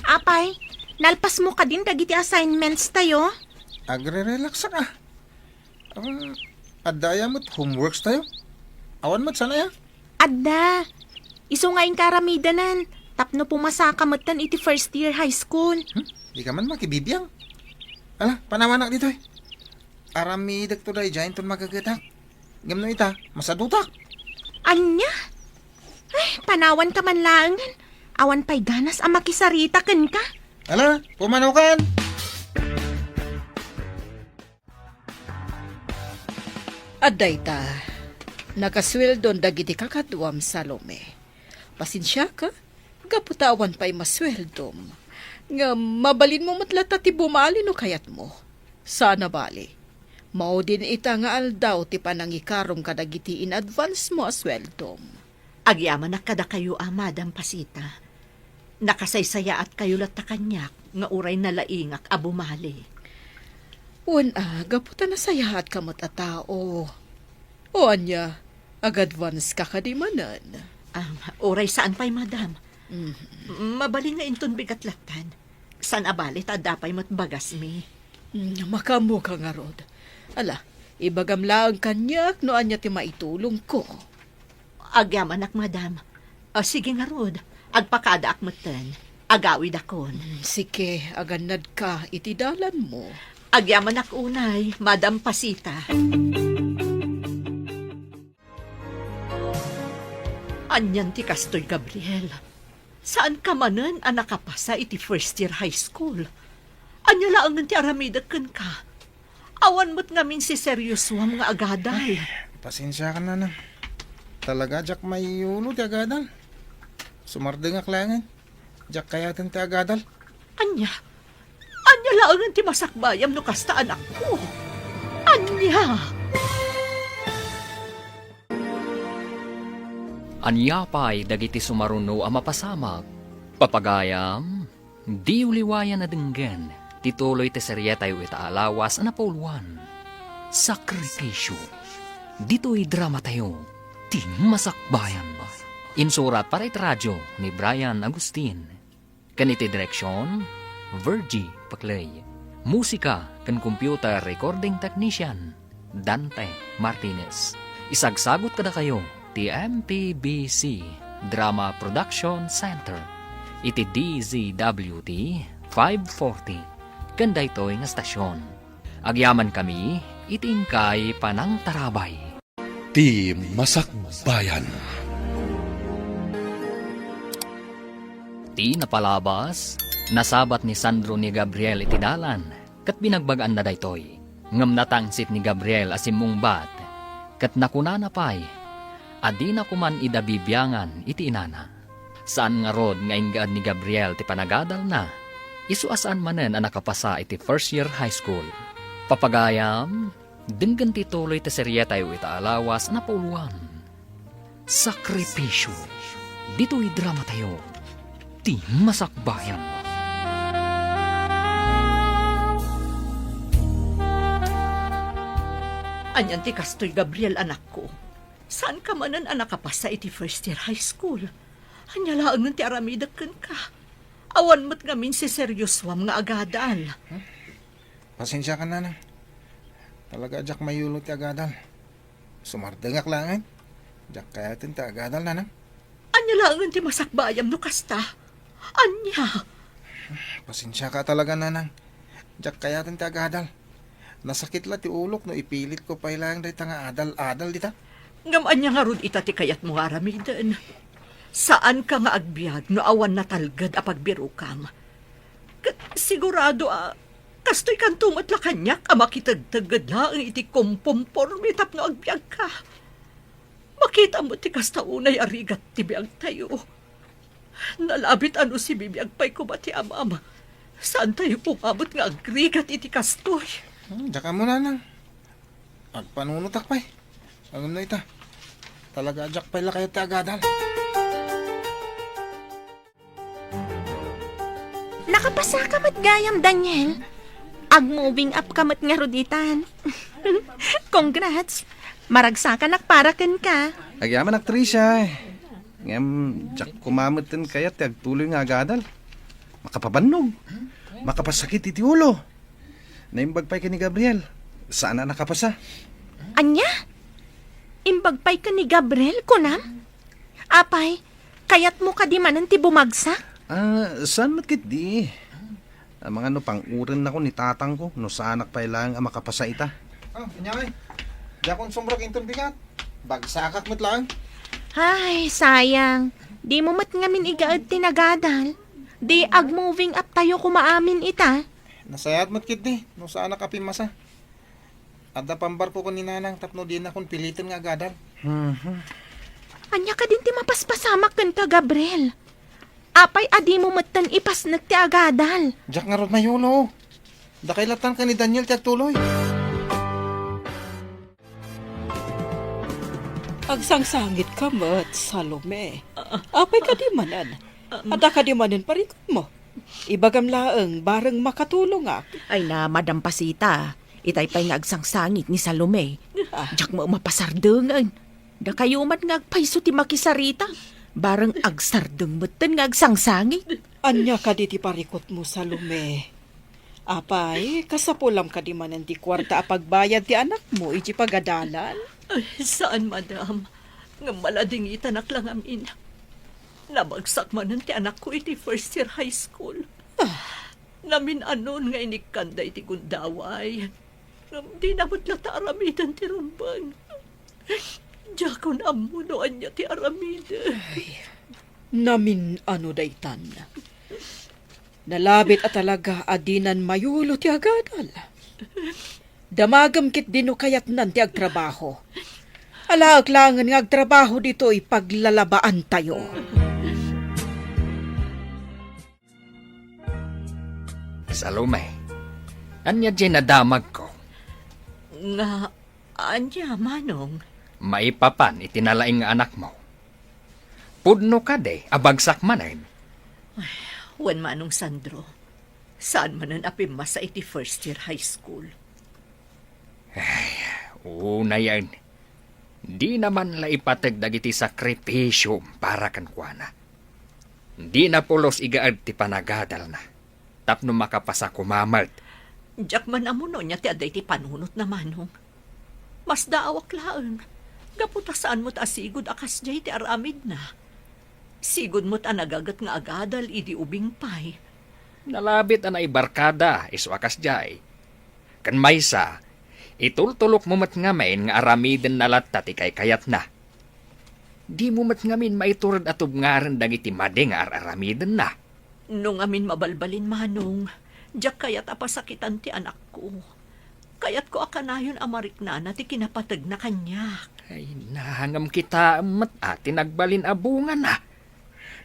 Apay, nalpasmo kadin dagiti assignments tayo? Agre-relaxak a. Um, adda aya met homeworks tayo? Awan met saan aya? Adda. Isu nga inka aramidanan, tapno pumasaka metten iti first year high school. Hmm? Dika man makibibiang. Ala, panawanak ditoy. Aramidek to daydiay inton magagetak. Ngem no ita, masadutak. Ania? Ay, panawanka man laengen. Awan pay ganas a makisarita kenka. Ala, pumanaw kan. Adda ita, nakasueldon dagiti kakaduam, Salome. Pasensiaka, gapu ta awan pay masueldom. Ngem mabalinmo met latta ti bumali no kayatmo. Saan a bale, maudin ita nga aldaw ti panangikarom kadagiti in-advance mo a sueldom. Agyamanak kadakayo a Madam Pasita. Nakasaysayaatkayo latta kaniak nga uray nalaingak a bumali. Wen a, gapu ta nasayaatka met a tao. O ania, ag-advance ka kadi manen? Am, uray saan pay, Madam. Mhm. Mabalin nga inton bigat lattan. Saan a bale ta adda pay met bagasmi. Mm, makaammoka ngarud. Ala, Ibagam laeng kaniak no ania ti maitulongko. Agyamanak, madam. Ah, sige ngarud, agpakadaak metten. Agawidakon. Mm, sige, agannadka iti dalanmo. Agyamanak unay, Madam Pasita. Anian ti kastoy, Gabriel? Saanka manen a nakapasa iti first year high school? Ania laengen ti aramidek kenka? Awan met ngamin siseriosoam nga agadal. Ay, pasensiakan, nanang. Talaga, diak maiyulo ti agadal. Sumardengak laengen. Diak kayaten ti agadal. Ania? Ania laengen ti masakbayam no kasta, anakko? Ania? Ania pay dagiti sumaruno a mapasamak? Papagayam, diyo liwayan a denggen ti tuloy ti serietayo ita a lawas a napauluan, Sakripisyo. Ditoy dramatayo, Ti Masakbayan. Insurat para iti radio ni Brian Agustin. Ken iti direksion, Virgie Paclay. Musika ken computer recording technician, Dante Martinez. Isagsagut kadakayo ti M P B C Drama Production Center iti D Z W T five forty ken daytoy nga stasyon. Agyamankami iti inkay panangtarabay. Ti Masakbayan. Ti napalabas, nasabat ni Sandro ni Gabriel iti dalan, ket binagbagaanna daytoy. Ngem natangsit ni Gabriel a simmungbat, ket nakunana pay a dina koman ida bibiangan iti inana. Saan ngarud nga inggaed ni Gabriel ti panagadalna, isu a saan manen a nakapasa iti first year high school. Papagayam, denggen ti tuloy ti serietayo ita a lawas a napauluan, Sakripisyo. Ditoy dramatayo, Ti Masakbayan. Anian ti kastoy, Gabriel, anakko? Saanka manen a nakapasa iti first year high school? Ania laengen ti aramidek kenka? Awan met ngamin siseriosoam nga agadal. Pasensiakan, nanang. Talaga, diak maiyulo ti agadal. Sumardengak laengen. Diak kayaten ti agadal, nanang. Ania laengen ti masakbayam no kasta? Ania? Pasensiaka talaga, nanang. Diak kayaten ti agadal. Nasakit la ti ulok no ipilitko pay laeng dayta nga adal-adal dita. Ngem ania ngarud ita ti kayatmo nga aramiden? Saanka nga agbiag no awan natalged a pagbirokam. Ket sigurado a kastoy kanto met la kaniak a makitegtegged laeng iti kompomporme tapno agbiagka. Makitam met ti kasta unay a rigat ti biagtayo. Nalabit a no sibibiag pay koma ti amam, saantayo koma met nga agrigat iti kastoy. Hmm, diak ammo, nanang. Agpanunotak pay. Ngem no ita, talaga a diak pay la kayat ti agadal. Nakapasaka met gayam, Daniel. Ag-moving up ka met ngarud itan. Congrats. Maragsakanak para kenka. Agyamanak, Tricia. Ngem, diak koma metten kayat ti agtuloy nga agadal. Makapabannog. Makapasakit iti ulo. Naimbag pay ken ni Gabriel. Saan a nakapasa. Ania? Imbag pay ken ni Gabriel, kunam? Apay, kayatmo kadi manen ti bumagsak? Ah, saan met ketdi? Amangan no pang-urennak ni tatangko no saanak pay laeng a makapasa ita. Oh, inyay. Diakon sumrek inton bigat. Bagsakak met laeng. Ay, sayang. Dimo met ngamin igaed ti nagadal. Di ag-moving up tayo koma amin ita. Nasayaat met ketdi no saanak a pimmasa. Adda pambarko ken ni Nanang tapno dinakon piliten nga agadal. Mhm. Ania kadin ti mapaspasamak kenka, Gabriel? Apay a dimo metten ipasnek ti agadal? Diak ngarud mayulo. Dakay latta ken ni Daniel ti agtuloy. Agsangsangitka met, Salome. Apay kadi manen? Adda kadi manen parikutmo? Ibagam laeng, bareng makatulongak. Ay na, Madam Pasita, itay pay nga agsangsangit ni Salome. Ah. Diak met mapasardengen. Dakayo man nga agpayso ti makisarita. Bareng agsardeng metten nga agsangsangit. Ania kadi ti parikutmo, Salome? Apay, kasapulam kadi manen ti kuarta a pagbayad ti anakmo iti pagadalan? Ay, saan, madam. Ngem maladingitanak la ngamin. Nabagsak manen ti anakko iti first year high school. Ah. Namin-anon nga inikkanda iti gundaway. Ngem dina met latta aramiden ti rumbeng. Diakon ammo no ania ti aramiden. Ay, namin-ano daytan. Nalabit a talaga a dinan mayulo ti agadal. Damagem ketdi no kayatnan ti agtrabaho. Alaek laengen nga agtrabaho ditoy paglalabaantayo. Salome, ania diay nadamagko? Nga, ania, Manong? Maipapan iti nalaing nga anakmo. Pudno kadi a bagsak manen? Ay, wen, Manong Sandro. Saan manen a pimmasa iti first year high school? Ay, unayen. Dina man la ipateg dagiti sakripisio para kenkuana. Dina pulos igaed ti panagadalna tapno makapasa koma met. Diak man ammo no ania ti adda iti panunotna, Manong. Masdaawak laeng, gapu ta saan met a sigud a kasdiay ti aramidna. Sigud met a nagaget nga agadal idi ubing pay. Nalabit a naibarkada isu a kasdiay. Ken maysa, itultulokmo met ngamin nga aramidenna latta ti kaykayatna. Dimo met ngamin maitured a tubngaren dagiti madi nga ar-aramidenna. No ngamin mabalbalin, Manong, diak kayat a pasakitan ti anakko. Kayatko a kanayon a mariknana ti kinapategna kaniak. Ay, nangam kitaem met a ti nagbalin a bungana.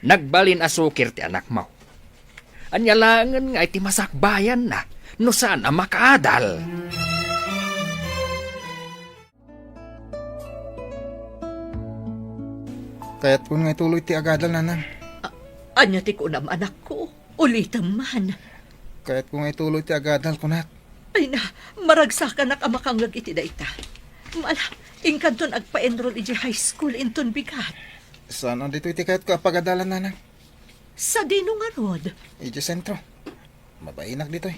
Nagbalin a sukir ti anakmo. Ania laengen nga iti masakbayanna no saan a makaadal? Kayatkon nga ituloy ti agadal, Nanang. A-, ania ti kunam, anakko? Ulitem man. Kayatko nga ituloy ti agadal, kunak. Ay na, maragsakanak a makangngeg iti dayta. Mala, inkanton agpa-enroll iti high school inton bigat. Saan a ditoy ti kayatko a pagadalan, Nanang? Sadino ngarud? Iti sentro. Mabainak ditoy.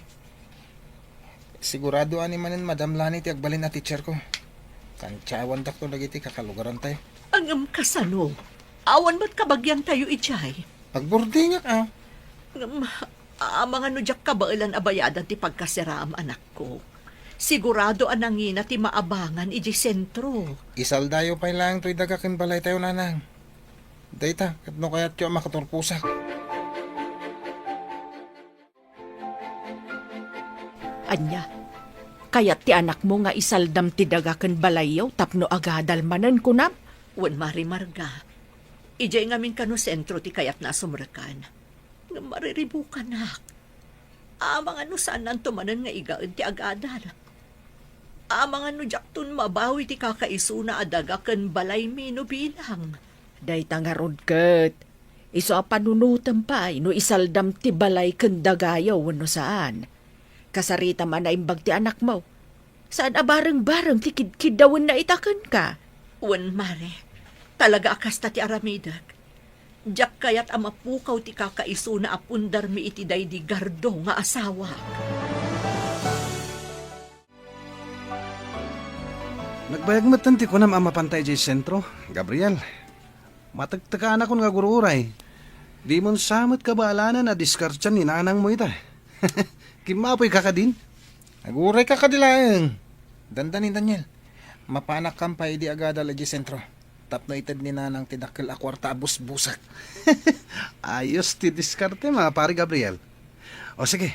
Sigurado a ni manen Madam Lani ti agbalin a teacherko. Kantiawandakto dagiti kakalugarantayo. Ngem kasano? Awan met kabagiantayo idiay. Agburdingak, a. Ngem, amangan no diak kabaelan a bayadan ti pagkasiraam, anakko. Sigurado a nangina ti maabangan idiay sentro. Isaldayo pay laeng toy daga ken balaytayo, Nanang. Dayta, ket no kayatyo a makaturposak. Ania? Kayat ti anakmo nga isaldam ti daga ken balayyo tapno agadal manen, kunam? Wen, Mari Marga. Idiay ngamin kano sentro ti kayatna a sumrekan. Ngem mariribukanak. Amangan no saannanto manen nga igaed ti agadal. Amangan no diakton mabawi ti kakaisuna a daga ken balaymi no bilang. Dayta ngarud ket, isu a panunotem pay no isaldam ti balay ken dagayo wenno saan. Kasarita man a naimbag ti anakmo. Saan a bareng-bareng ti kidkiddawenna ita kenka. Wen, Mare, talaga a kasta ti aramidek. Diak kayat a mapukaw ti kakaisuna a pundarmi iti daydi Gardo nga asawak. Nagbayag metten ti kunam a mapanta idiay sentro, Gabriel. Matektekanakon nga agur-uray. Dimon sa met kabaalanan a diskartian ni nanangmo ita. Kimmapoyka kadin? Agur-urayka kadi laeng. Dandani, Daniel. Mapanakkan pay idi agadal idiay sentro. Tapno ited ni nanang ti dakkel a kuarta a busbusek. Ayos ti diskartem, a, Pare Gabriel. O sige,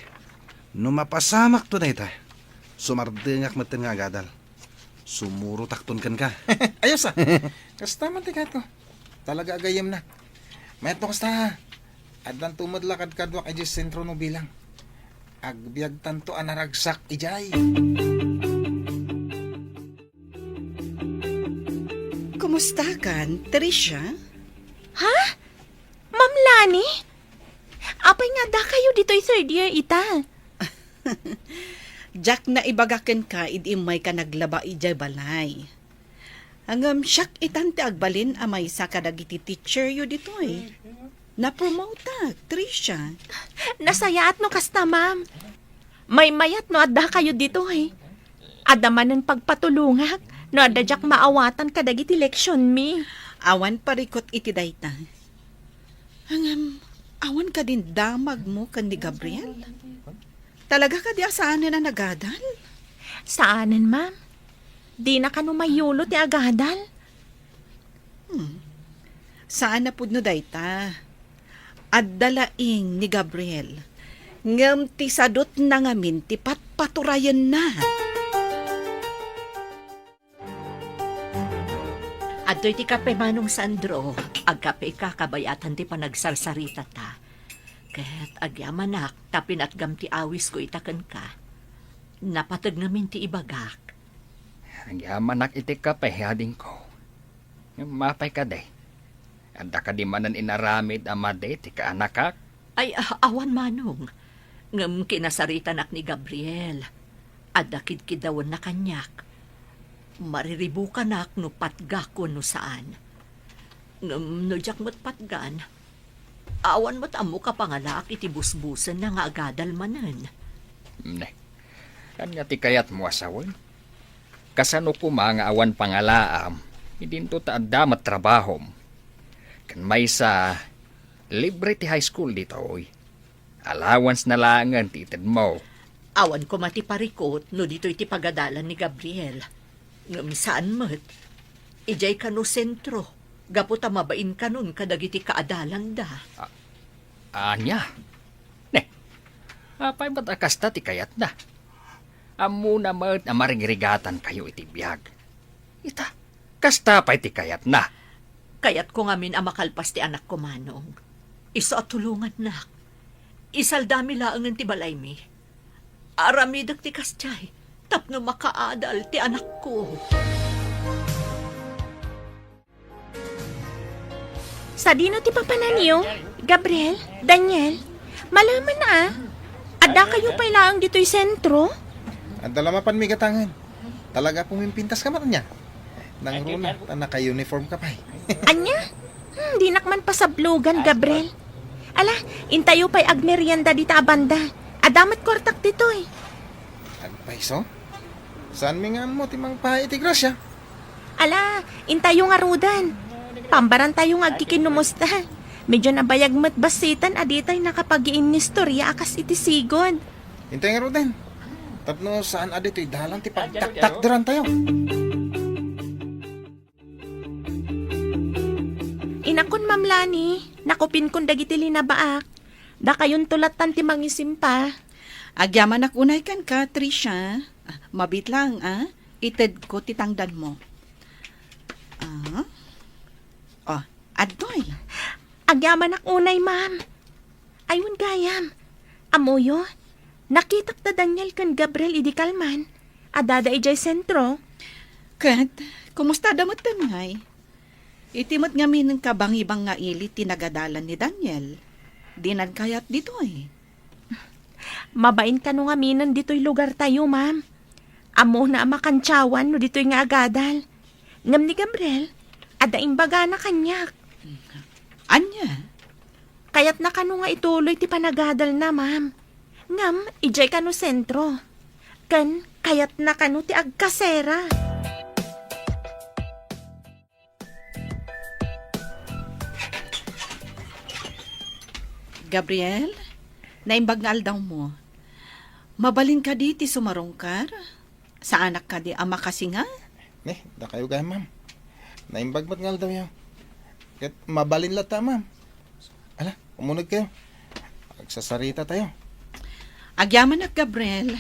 no mapasamakto dayta, sumardengak metten nga agadal. Sumurotakton kenka. Ayos, a. Kasta man ti kayatko. Talaga a gayyemna. Mayatno kasta, a. Addanto met la kadkaduak idiay sentro no bilang. Agbiagtanto a naragsak idiay. Kumustakan, Tricia? Ha? Ma'am Lani? Apay nga addakayo ditoy third year ita? Diak naibaga kenka idi immayka naglaba idiay balay. Ngem siak itan ti agbalin a maysa kadagiti teacheryo ditoy. Napromoteak, Tricia. Nasayaat no kasta, ma'am. Maymayat no addakayo ditoy. Adda manen pagpatulongak no adda diak maawatan kadagiti leksionmi. Awan parikut iti dayta. Ngem, awan kadin damagmo ken ni Gabriel? Talaga kadi a saanen a nagadal? Saanen, ma'am. Dina kano mayulo ti agadal. Hmm. Saan a pudno dayta. Adda laeng ni Gabriel. Ngem ti sadutna ngamin ti patpaturayenna. Adtoy ti kape, Manong Sandro. Agkapeka kabayatan ti panagsarsaritata. Ket agyamanak ta pinatgam ti awisko ita kenka. Napateg ngamin ti ibagak. Agyamanak iti kape, adingko. Ngem apay kadi? Adda kadi manen inaramid a madi ti kaanakak? Ay, a-, awan, Manong. Ngem kinasaritanak ni Gabriel. Adda kidkidawenna kaniak. Mariribukanak no patgak wenno saan. Ngem no diak met patgan, awan met ammok a pangalaak iti busbusenna nga agadal manen. Ne, ania ti kayatmo a sawen? Kasano koma nga awan pangalaam, idinto ta adda met trabahom? Ken maysa, libre ti high school ditoy. Allowance na laengen ti itedmo. Awan koma ti parikut no ditoy ti pagadalan ni Gabriel. Ngem saan met. Idiay kano sentro, gapu ta mabain kanon kadagiti kaadalanda. A-, ania? Ne, apay met a kasta ti kayatna? Ammona met a marigrigatankayo iti biag. Ita, kasta pay ti kayatna. Kayatko ngamin a makalpas ti anakko, Manong. Isu a tulongannak. Isaldami laengen ti balaymi. Aramidek ti kasdiay tapno makaadal ti anakko. Sadino ti papananyo? Gabriel? Daniel? Malaman a. Adda kayo pay laeng ditoy sentro? Adda la mapanmi gatangen. Talaga pumimpintas ka met ania? Nangruna, ta naka-uniform ka pay. Ania? Hmm, dinak man pasablogan, Gabriel. Ala, intayo pay agmerienda dita a banda. Adda met kuartak ditoy. Agpayso? Saanmi nga ammo ti mangpaay iti grasya? Ala, intayo ngaruden. Pambarantayo nga agkikinumusta. Medyo nabayag met bassitan a ditay nakapagiinnistorya a kas iti sigud. Intay ngaruden. Tapno saan a ditoy dalan ti pagtaktakderantayo. Inakon, Ma'am Lani, nakupinkon dagiti linabaak. Dakayonto lattan ti mangisimpa. Agyamanak unay kenka, Tricia. Ah, mabiit laeng, a. Itedko ti tangdanmo. Ah. Oh, adtoy. Agyamanak unay, ma'am. Ay, wen gayam. Ammoyo, nakitak da Daniel ken Gabriel idi kalman. Addada idiay sentro. Ket, kumustada metten ngay? Iti met ngamin kabangibang nga ili ti nagadalan ni Daniel. Dinan kayat ditoy. Mabain kano ngaminen ditoy lugartayo, ma'am. Ammona a makantiawan no ditoy nga agadal. Ngem ni Gabriel, adda imbagana kaniak. Ania? Kayatna kano nga ituloy ti panagadalna, ma'am. Ngem, idiay kano sentro. Ken, kayatna kano ti agkasera. Gabriel, naimbag nga aldawmo. Mabalin kadi ti sumarungkar? Saanak kadi a makasinga? Ne, dakayo gayam, ma'am. Naimbag met nga aldawyo. Ket mabalin latta, ma'am. Ala, umuneg kayo. Agsasarita tayo. Agyamanak, Gabriel.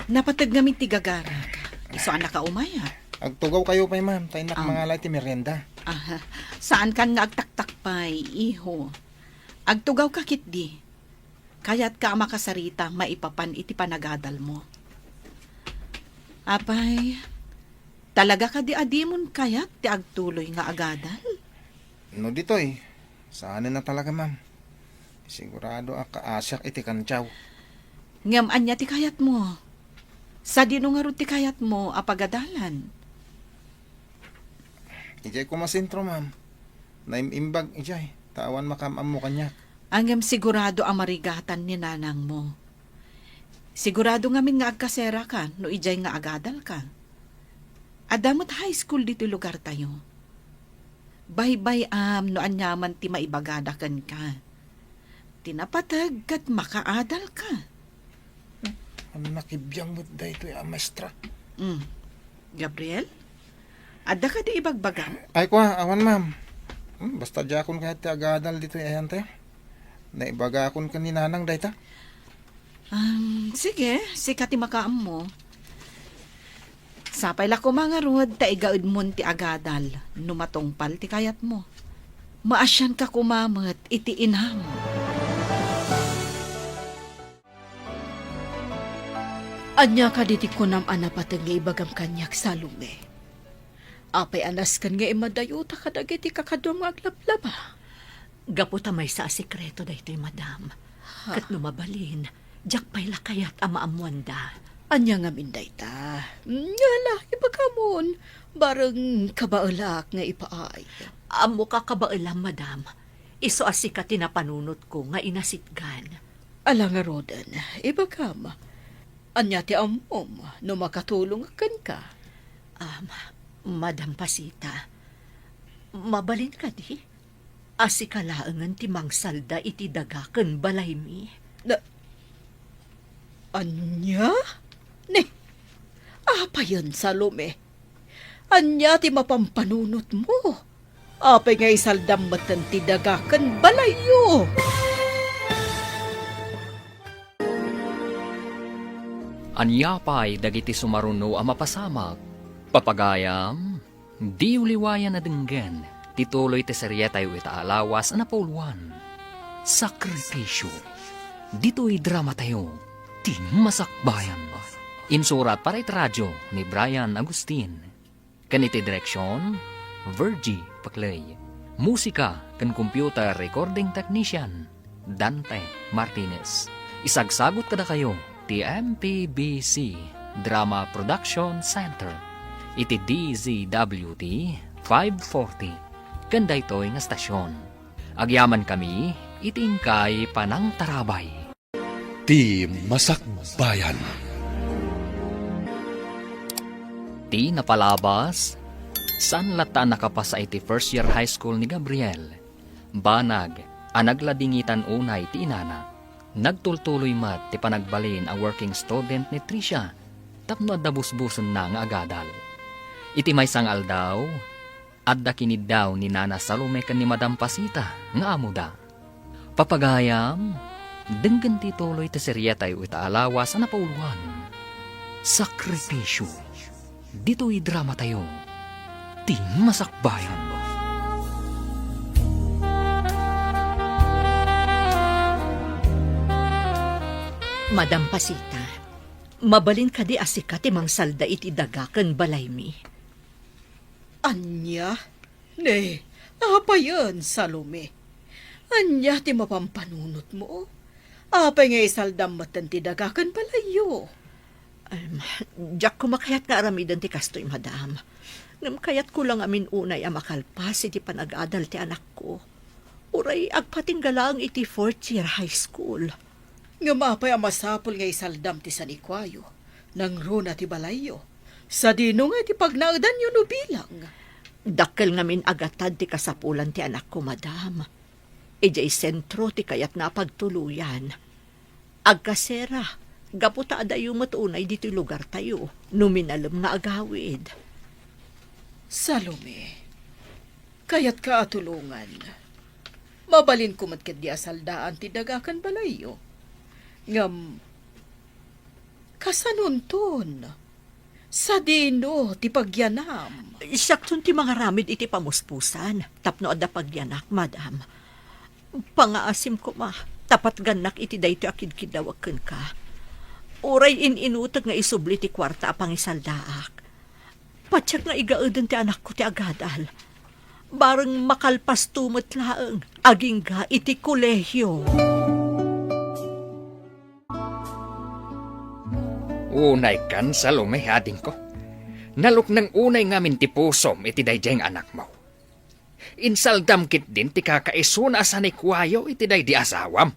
Napateg ngamin ti gagarak. Isu a nakaumay, a. Agtugaw kayo pay, ma'am. Ta innak Ah. mangala iti merienda. Aha. Saan kan nga agtaktak pay, iho. Agtugaw ka kitdi. Kayatka a makasarita maipapan iti panagadalmo. Apay, talaga kadi a dimon kayat ti agtuloy nga agadal? No ditoy, saanen a talaga, ma'am. Sigurado a kaasiak iti kantiaw. Ngem ania ti kayatmo? Sadino ngarud ti kayatmo a pagadalan? Idiay koma sentro, ma'am. Naim-imbag idiay, ta awan makaam-ammo kaniak. Ngem sigurado a marigatan ni nanangmo. Sigurado ngamin nga agkaseraka no idiay nga agadalka. Adda met high school ditoy lugartayo. Baybay-am no aniaman ti maibagada kenka. Ti napateg ket makaadalka. Ania, nakibiang met daytoy a maestra. Mm. Gabriel, adda kadi ibagbagam? Ay, kua, awan, ma'am. Hmm, basta diakon kayat ti agadal ditoy ayantayo. Naibagakon ken ni Nanang dayta. Um, sige, sika ti makaammo. Sapay la koma ngarud ta igaedmon ti agadal no matungpal ti kayatmo. Maasianka koma met iti inam. Ania kadi ti kunam a napateg nga ibagam kaniak, Salome? Apay a nasken nga imadayota kadagiti kakaduam nga aglablaba? Gapu ta maysa a sekreto daytoy, madam. Ha? Ket no mabalin, diak pay la kayat a maammoanda. Ania ngamin dayta? Ngala, ibagamon. Bareng kabaelak nga ipaay. Ammoka kabaelam, madam. Isu a sika ti napanunotko nga inasitgan. Ala ngaruden, ibagam. Ania ti ammom no makatulongak kenka? Um, Madam Pasita, mabalin kadi a sika laengen ti mangsalda iti daga ken balaymi? Na, ania? Ne, apayen, Salome? Ania ti mapampanunotmo? Apay nga isaldam metten ti daga ken balayyo? Ania pay dagiti sumaruno a mapasamak? Papagayam, diyo liwayan a denggen ti tuloy ti serietayo ita a lawas a napauluan, Sakripisyo. Ditoy dramatayo, ti Masakbayan. Insurat para iti radio ni Brian Agustin. Ken iti direksion, Virgie Paclay. Musika ken computer recording technician, Dante Martinez. Isagsagut kadakayo ti M P B C Drama Production Center iti D Z W T five forty ken daytoy nga stasyon. Agyamankami iti inkay panangtarabay. Ti Masakbayan. Ti napalabas, saan latta a nakapasa iti first year high school ni Gabriel. Banag a nagladingitan unay ti inana. Nagtultuloy met ti panagbalin a working student ni Tricia tapno adda busbusenna nga agadal. Iti maysa nga aldaw, adda kiniddaw ni Nana Salome ken ni Madam Pasita nga amoda. Papagayam, denggen ti tuloy ti serietayo ita a lawas a napauluan, Sakripisyo. Ditoy dramatayo, ti Masakbayan. Madam Pasita, mabalin kadi a sika ti mangsalda iti daga ken balaymi? Ania? Ne, apayen, Salome? Ania ti mapampanunotmo? Apay nga isaldam metten ti daga ken balayyo? Em, diak koma kayat nga aramiden ti kastoy, madam. Ngem kayatko la ngamin unay a makalpas iti panagadal ti anakko. Uray agpatingga laeng iti fourth year high school. Ngem apay a masapul nga isaldam ti sanikuayo, nangruna ti balayyo, sadino nga iti pagnaedanyo no bilang? Dakkel ngamin a gatad ti kasapulan ti anakko, madam. Idiay sentro ti kayatna a pagtuloyan. Agkasera, gapu ta adayo met unay ditoy lugartayo no minalem nga agawid. Salome, kayatka a tulongan. Mabalinko met ketdi a saldaan ti daga ken balayyo. Ngem, kasanonton? Sadino ti pagyanam? Siakton ti mangaramid iti pamuspusan tapno adda pagyanak, madam. Pangaasim koma, ta patgannak iti daytoy a kidkiddawek kenka. Uray in-inutek nga isubli ti kuarta a pangisaldaak. Patiek nga igaeden ti anakko ti agadal. Bareng makalpasto met laeng agingga iti kolehio. Unaykan, Salome, adingko. Nalukneng unay ngamin ti pusom iti daydiay nga anakmo. Insaldam ketdin ti kakaisuna a sanikuayo iti daydi asawam.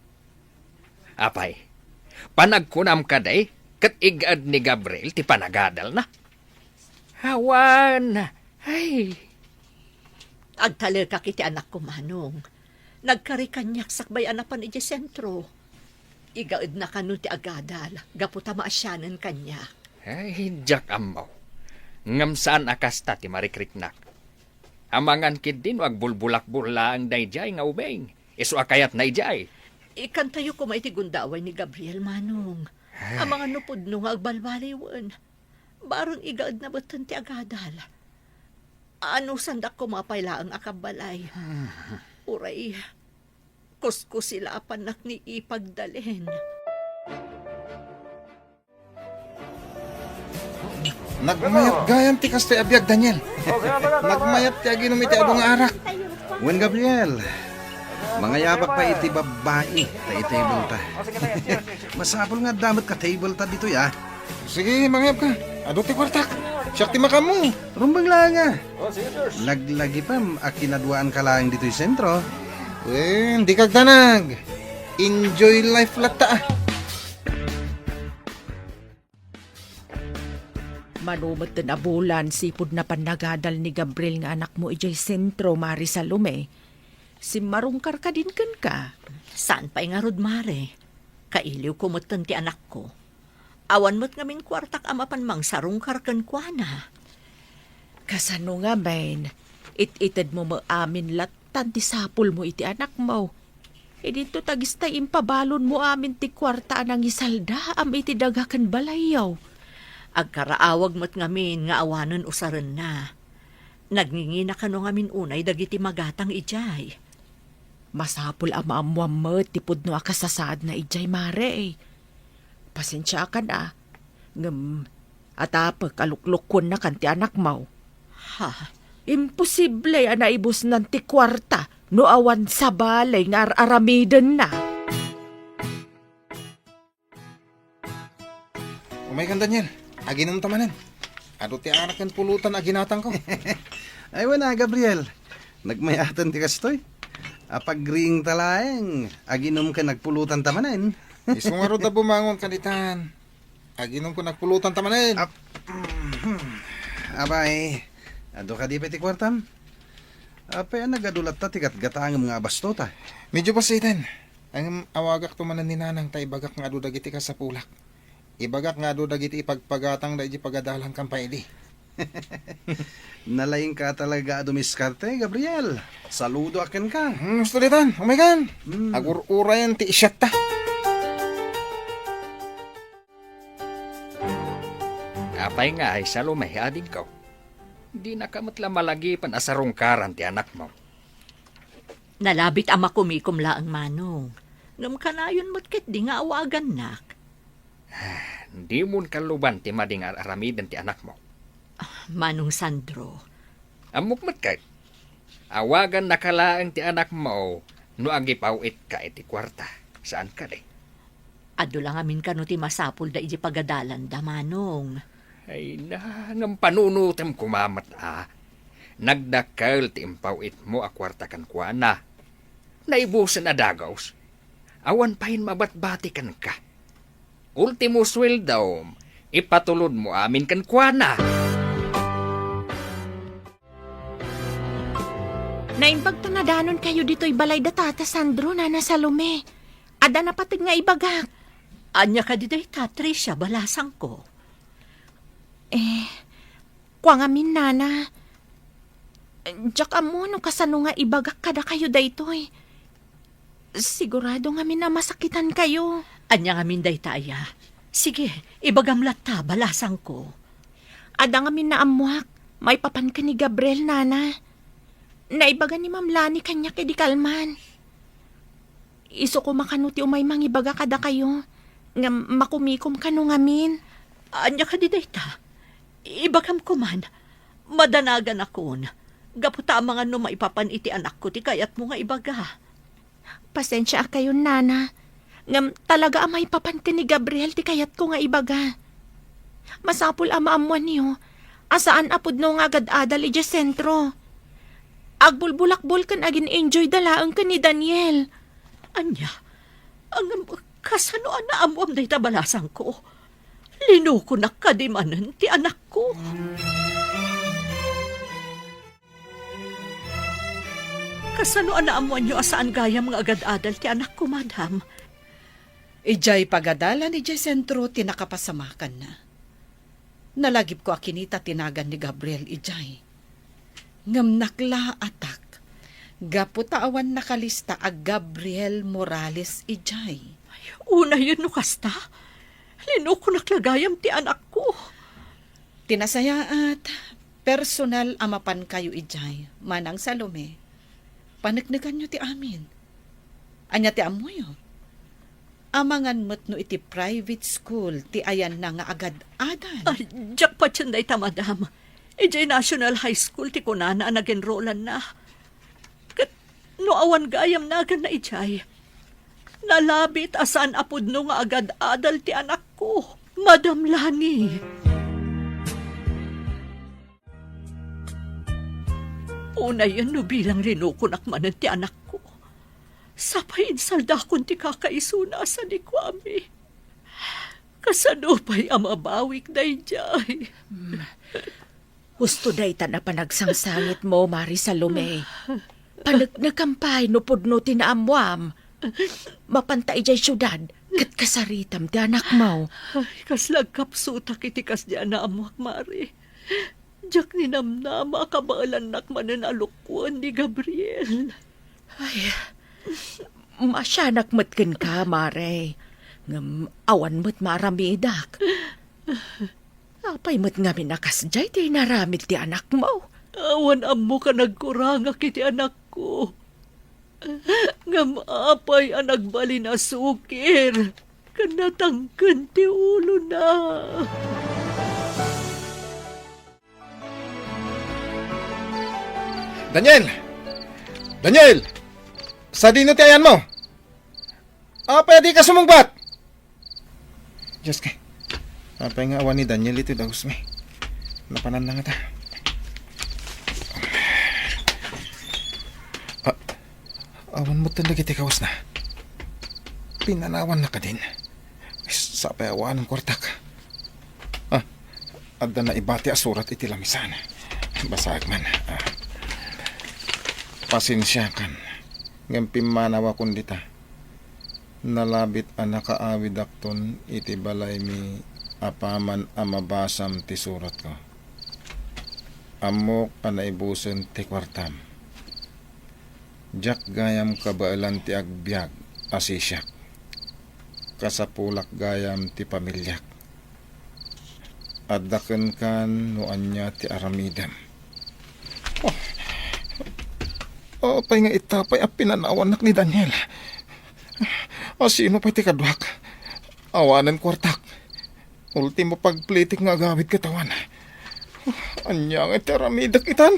Apay, Panagkunam kadi, ket igaed ni Gabriel ti panagadalna? Awan. Ay. Agtalekak iti anakko, Manong. Nagkari kaniak sakbay a napan idiay sentro. Igaedna kano ti agadal, gapu ta maasianen kaniak. Ay, diak ammo. Ngem saan a kasta ti marikriknak. Amangan ketdi no agbulbulakbol laeng daydiay nga ubing, isu a kayatna idiay. Ikantayo koma iti gundaway ni Gabriel, Manong. Ay. Amangan no pudno nga agbalbaliwen. Bareng igaedna metten ti agadal. Anusandak koma pay laeng a kabbalay. Uray, kuskusilapannak ni ipagdalen. Nagmayat gayam ti kastoy a biag, Daniel. Nagmayat ti aginum iti adu nga arak. Wen, Gabriel, mangayabak pay iti babbai ta itableta. Masapul nga adda met ka tableta ditoy, a. Sige, mangayabka. Adu ti kuartak. Siak ti makaammo. Rumbeng laeng, a. Laglagipem a kinaduaanka laeng ditoy sentro. Wen, dika agdanag. Enjoy life latta, a. Mano metten a bulan sipud napan nagadal ni Gabriel nga anakmo idiay sentro, Mare Salome. Simmarungkar kadin kenka? Saan pay ngarud, Mare. Kailiwko metten ti anakko. Awan met ngamin kuartak a mapan mangsarungkar kenkuana. Kasano ngamin? It-itedmo met amin lattan ti sapulmo iti anakmo. Idinto ta dagiti impabalonmo amin ti kuarta a nangisaldaam iti daga ken balayyo. Agkaraawag met ngamin nga awanen usarenna. Nagngingina kano ngamin unay dagiti magatang idiay. Masapul a maammoam met ti pudno a kasasaadna idiay, Mare. Pasensiaakan, a. Ngem, atapek a luklukuennakan ti anakmo. Ha? Imposible a naibusnan ti kuarta no awan sabali nga ar-aramidenna. Umaykan, Daniel. Aginumta manen. Adu ti arak ken pulutan a ginatangko. Ay, wen a, Gabriel. Nagmayaten ti kastoy. Apagriingta laeng. Aginum ken agpulutanta manen. Isu ngarud a bumangon kanitan. Aginum ken agpulutanta manen. Ap-, Abay, adu kadi pay ti kuartam? Apay a nagadu latta ti gatgatangem nga abastota? Medyo pasiten. Ngem awagakto manen ni Nanang ta ibagak nga adu dagiti kasapulak. Ibagak nga adu dagiti ipagpagatangda idiay pagadalan kan pay idi. Nalaingka talaga a dumiskarte, Gabriel. Saludoak kenka. Hmm, gusto ditan, umaykan. Hmm. Agur-urayan ti isyat ta. Apay nga ay Salome, adingko? Dinaka met la malagipen a sarungkaran ti anakmo. Nalabit a makumikom laeng, Manong. Ngem kanayon met ketdi nga awagannak. Ah, dimon kalluban ti madi nga ar-aramiden ti anakmo. Ah, Manong Sandro. Ammok met ket. Awagannaka laeng ti anakmo no agipaw-itka iti kuarta. Saan kadi? Adu la ngamin kano ti masapulda iti pagadalanda, Manong. Ay na, ngem panunotem koma met a. Nagdakkel ti impaw-itmo a kuarta kenkuana. Naibusen a dagus. Awan payen mabatbati kenka. Ultimo sueldom, ipatulodmo amin kenkuana. Naimbag ta nadanonkayo ditoy balay da Tata Sandro, Nana Salome. Adda napateg nga ibagak. Ania kadi dayta, Tricia, balasangko? Eh, kua ngamin, Nana. Diak ammo no kasano nga ibagak kadakayo daytoy. Sigurado ngamin a masakitankayo. Ania ngamin dayta aya? Sige, ibagam latta, balasangko. Adda ngamin naammoak maipapan ken ni Gabriel, Nana. Naibaga ni Ma'am Lani kaniak idi kalman. Isu koma kano ti umay mangibaga kadakayo, ngem makumikom kano ngamin. Ania kadi dayta? Ibagam koman, madanaganakon, gapu ta amangan no maipapan iti anakko ti kayatmo nga ibaga. Pasensiaakayon, Nana, ngem talaga a maipapan ken ni Gabriel ti kayatko nga ibaga. Masapul a maammoanyo a saan a pudno nga agad-adal idiay sentro. Agbulbulakbol ken agin-enjoyda laeng ken ni Daniel. Ania? Ngem, Kasano a naammoam dayta balasangko? Linukonak kadi manen ti anakko. Kasano a naammoanyo a saan gayam nga agad-adal ti anakko, madam? Idiay pagadalan idiay sentro ti nakapasamakanna. Nalagipko a kinita ti nagan ni Gabriel idiay. Ngem naklaatak gapu ta awan nakalista a Gabriel Morales idiay. Unayen no kasta, linukonak la gayam ti anakko. Ti nasayaat, personal a mapankayo idiay, Manang Salome. Paneknekanyo ti amin. Ania ti ammoyo? Amangan met no iti private school ti ayanna nga agad-adal. Ay, diak patien dayta, madam. Idiay National High School ti kunana a nag-enrollanna. Ket no awan gayam naganna idiay, nalabit a saan a pudno nga agad-adal ti anakko, Madam Lani. Unayen no bilang linukonak manen ti anakko. Sapay insaldakon ti kakaisuna a sanikuami. Kasano pay a mabawik daydiay? Hmm. Husto daytan a panagsangsangitmo, Mari Salome. Paneknekam pay no pudno ti naammoam. Mapanta idiay siudad, ket kasaritam ti anakmo. Ay, kasla agkapsutak iti kasdi a naammoak, Mari. Diak ninamnama a kabaelannak manen a lukuen ni Gabriel. Ay, masianak met kenka, Mare. Ngem awan met maaramidak. Apay met ngamin a kasdiay ti inaramid ti anakmo? Awan ammok a nagkurangak iti anakko. Ngem apay a nagbalin a sukir ken natangken ti ulona? Daniel! Daniel! Sadino ti ayanmo? Apay a dika sumungbat? Diyos ko, apay nga awan ni Daniel iti dausmi? Napananna ngata. Ah, awan met dagiti kawesna. Pinanawanna kadin. Sapay awanen kuartak. Ah, adda naibati a surat iti lamisan. Basaek man. Ah. Pasensiakan, ngem pimmanawakon dita. Nalabit a nakaawidakton iti balaymi apaman a mabasam ti suratko. Ammok a naibusen ti kuartam. Diak gayam kabaelan ti agbiag a sisiak. Kasapulak gayam ti pamiliak. Adda kenkan no ania ti aramidem. Oh. Apay nga ita pay a pinanawannak ni Daniel? A sino pay ti kaduak? Awanen kuartak. Ultimo pagplitik nga agawid ket awan. Ania nga ti aramidek itan?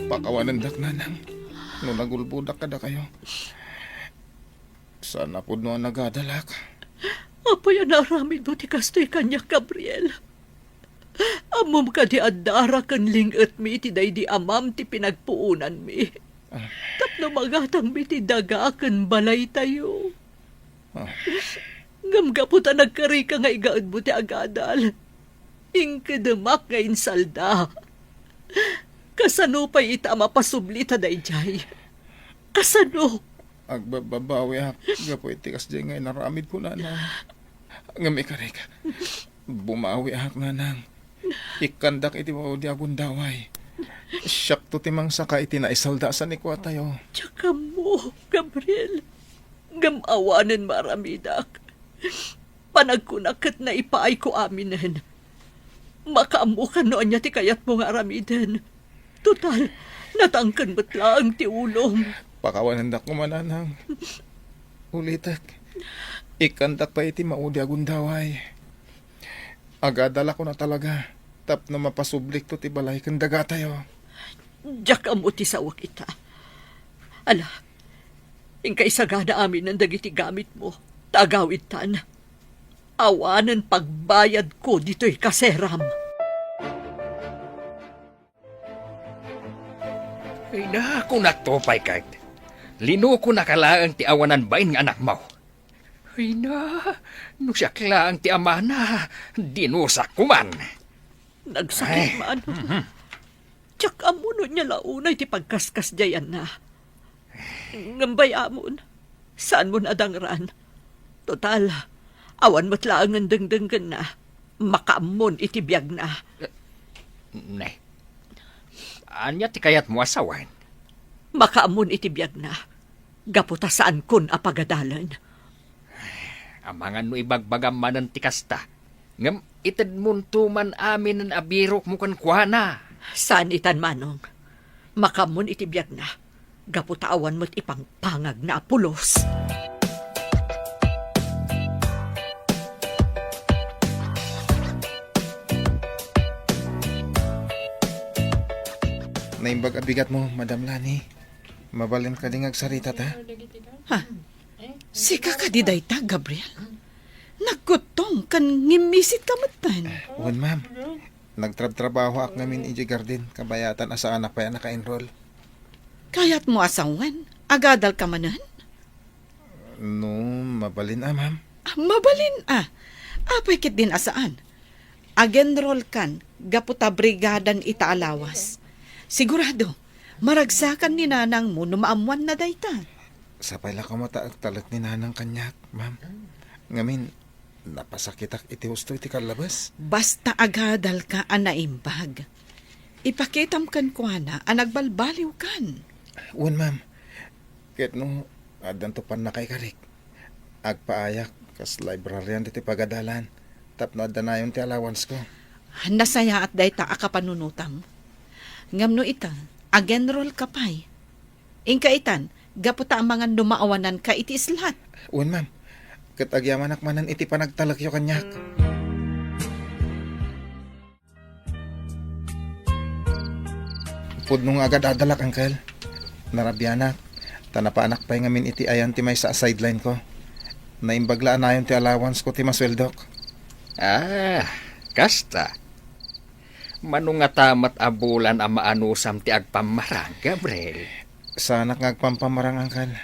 Pakawanendak, nanang, no nagulbodak kadakayo. Saan a pudno a nagadalak. Apay a naaramidmo ti kastoy kaniak, Gabriel? Ammom kadi a dara ken ling-etmi iti daydi amam ti pinagpuonanmi? Ah. Tapno magatangmi ti daga ken balaytayo. Ah. Ngem gapu ta nagkarika nga igaedmo ti agadal, inkedemak nga insalda. Kasano pay ita a mapasubli ta daydiay? Kasano? Agbabbabawiak gapu iti kasdiay nga inaramidko, nanang. Ngem ikarik, bumawiak, nanang. Ikkandak iti maudi a gundaway. Siakto ti mangsaka iti naisalda a sanikuatayo. Diak ammo, Gabriel. Ngem awanen maaramidak. Panagkunak ket naipaayko aminen. Makaammokan no ania ti kayatmo nga aramiden. Total, natangken met laeng ti ulom. Pakawanendak koma, nanang. Ulitek, ikkandak pay iti maudi a gundaway. Agadalak una talaga tapno mapasublikto ti balay ken dagatayo. Diak ammo ti saoak ita. Ala, inka isagana aminen dagiti gamitmo, ta agawidtan. Awanen pagbayadko ditoy kaseram. Ay na, kunakto pay ket. Linukonaka laeng ti awanan bain nga anakmo. Ay na, no siak laeng ti amana, dinusak koman. Nagsakit, Ay. Manong. Mhm. Diak ammo no ania la unay ti pagkaskasdiayanna. Ngem bay-amon, saanmon a dangran. Total, awan met laengen dengdenggenna. Makaammon iti biagna. Ne. Ania ti kayatmo a sawen? Makaammon iti biagna. Gapu ta saankon a pagadalen. Amangan no ibagbagam manen ti kasta. Ngem itedmonto man aminen a birokmo kenkuana. Saan itan, Manong. Makaammon iti biagna. Gapu ta awan met ipangpangagna a pulos. Naimbag a bigatmo, Madam Lani. Mabalin kadi nga agsarita ta? Ha? Sika kadi dayta, Gabriel? Nagkuttong ken ngimmisit ka metten. Wen, ma'am. Nagtrabtrabahoak ngamin idiay garden, kabayatan a saanak pay a naka-enroll. Kayatmo a sawen, agadal ka manen? No, mabalin a, ma'am. Ah, mabalin a. Apay ketdin a saan? Ag-enroll kan gapu ta brigadan ita a lawas. Sigurado, maragsakan ni nanangmo no maammoanna dayta. Sapay la koma ta agtalek ni nanang kaniak, ma'am. Ngamin, napasakitak iti husto iti kallabas. Basta agadal ka a naimbag. Ipakitam kenkuana a nagbalbaliw kan. Wen, ma'am. Ket no addanto pannakaikarik, agpaayak kas librarian ditoy pagadalan tapno addanayon ti allowance ko. Nasayaat dayta a kapanunotam. Ngem no ita, ag-enroll ka pay. Inka itan, gapu ta amangan no maawananka iti islat. Wen, ma'am. Ket agyamanak manen iti panagtalekyo kaniak. Pudno nga agad-adalak, Uncle. Narabianak, ta napaanak pay ngamin iti ayan ti maysa a sideline ko. Naimbag la a nayon ti allowance ko ti masueldok. Ah, kasta. Mano ngata met a bulan a maanusam ti agpammarang, Gabriel? Saanak nga agpampamarang, Uncle.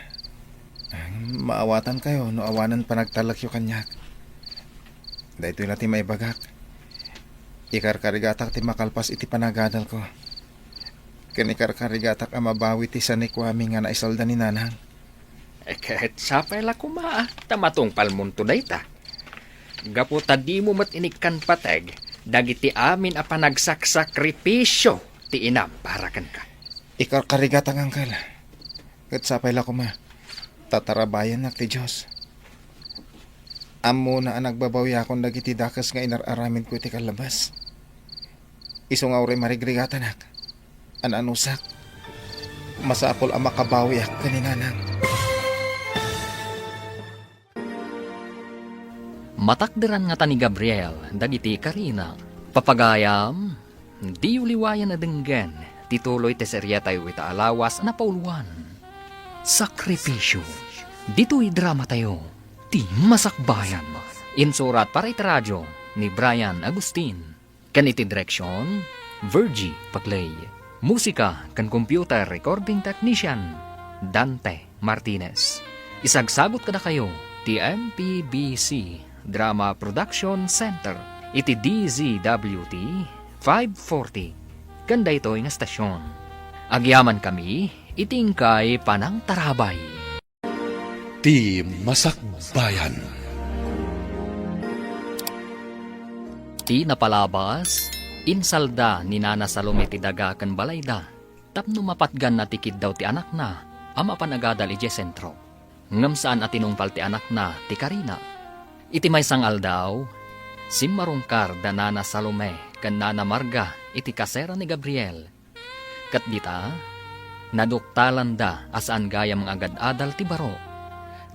Maawatankayo no awanen panagtalekyo kaniak. Daytoy la ti maibagak. Ikarkarigatak ti makalpas iti panagadalko. Ken ikarkarigatak a mabawi ti sanikuami nga naisalda ni Nanang. Eh, ket sapay la koma, ta matungpalmonto dayta. Gapu ta dimo met inikkan pateg dagiti amin a panagsaksakripisio ti inam para kenka. Ikarkarigatak, Uncle. Ket sapay la koma, ta tarabayannak ti Dios. Ammona a nagbabawiakon dagiti dakes nga inar-aramidko iti kallabas. Isu nga uray marigrigatanak, an-anusak, masapul a makabawiak ken ni Nanang. Matakderan ngata ni Gabriel dagiti karina. Papagayam, diyo liwayan a denggen ti tuloy ti serietayo ita a lawas a napauluan, Sakripisio. Ditoy dramatayo, Ti Masakbayan. Insurat para iti radio ni Brian Agustin. Ken iti direksion, Virgie Paclay. Musika ken computer recording technician, Dante Martinez. Isagsagut kadakayo ti M P B C Drama Production Center iti D Z W T five forty ken daytoy nga estasion. Agyamankami iti inkay panangtarabay. Ti Masakbayan. Ti napalabas, insalda ni Nana Salome ti daga ken balayda tapno mapatganna ti kiddaw ti anakna a mapan agadal idiay sentro. Ngem saan a tinungpal ti anakna ti karina. Iti maysa nga aldaw, simmarungkar da Nana Salome ken Nana Marga iti kasera ni Gabriel. Ket dita, naduktalanda a saan gayam nga agad-adal ti baro.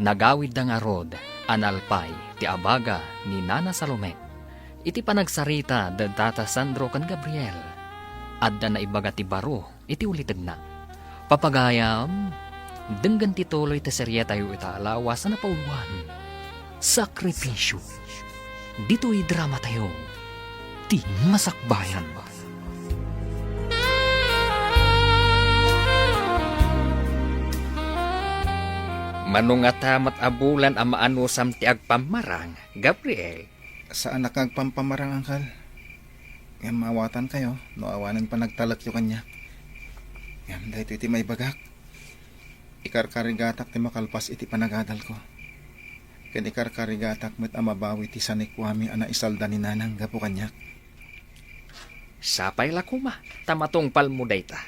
Nagawidda ngarud a nalpay ti abaga ni Nana Salome. Iti panagsarita da Tata Sandro ken Gabriel, adda naibaga ti baro iti ulitedna. Papagayam, denggen ti tuloy ti serietayo ita a lawas a napauluan. Sakripisyo. Ditoy dramatayo, Ti Masakbayan. Mano ngata met a bulan a maanusam ti agpammarang, Gabriel? Saanak nga agpampamarang, Angkel. Ngem maawatankayo no awanen panagtalekyo kaniak. Ngem daytoy ti maibagak. Ikarkarigatak ti makalpas iti panagadalko. Ken ikarkarigatak met a mabawi ti sanikuami a naisalda ni Nanang gapu kaniak. Sapay la koma ta matungpalmo dayta.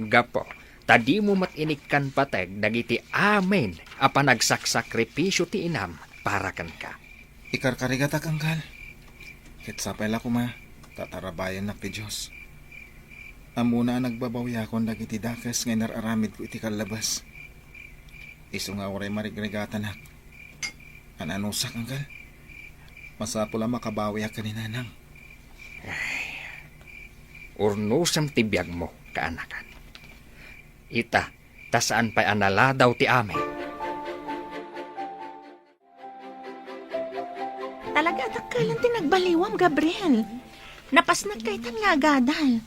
Gapu ta dimo met inikkan pateg dagiti amin a panagsaksakripisio ti inam para kenka. Ikarkarigatak, Angkel. Ket sapay la koma ta tarabayannak ti Dios. Ammona a nagbabawiakon dagiti dakes nga inar-aramidko iti kallabas. Isu nga uray marigrigatanak, an-anusak, Angkel. Masapul a makabawiak ken ni Nanang. Ay, urnosem ti biagmo, kaanakan. Ita, ta saan pay a naladaw ti amin. Talaga a dakkelan ti nagbaliwam, Gabriel. Napasnek kaytan nga agadal.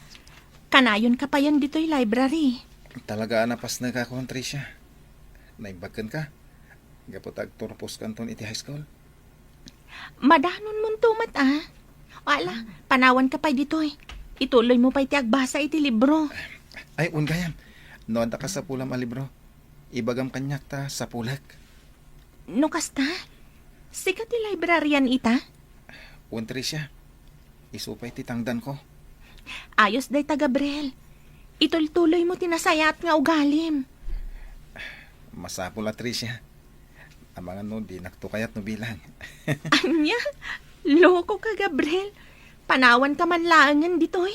Kanayon ka payen ditoy library. Talaga a napasnekakon, Tricia. Naimbag kenka, gapu ta agturposkanton iti high school. Madanonmonto met, a. Ala, panawan ka pay ditoy. Ituloy mo pay ti agbasa iti libro. Ay, wen gayam. No adda kasapulam a libro, ibagam kaniak ta sapulek. No kasta, sika ti librarian ita? Wen, Tricia. Isu pay ti tangdanko. Ayos dayta, Gabriel. Itultuloy mo ti nasayaat nga ugalim. Masapul a, Tricia. Amangan no dinakto kayat no bilang. Ania? Loko ka, Gabriel. Panawan ka man laengen ditoy.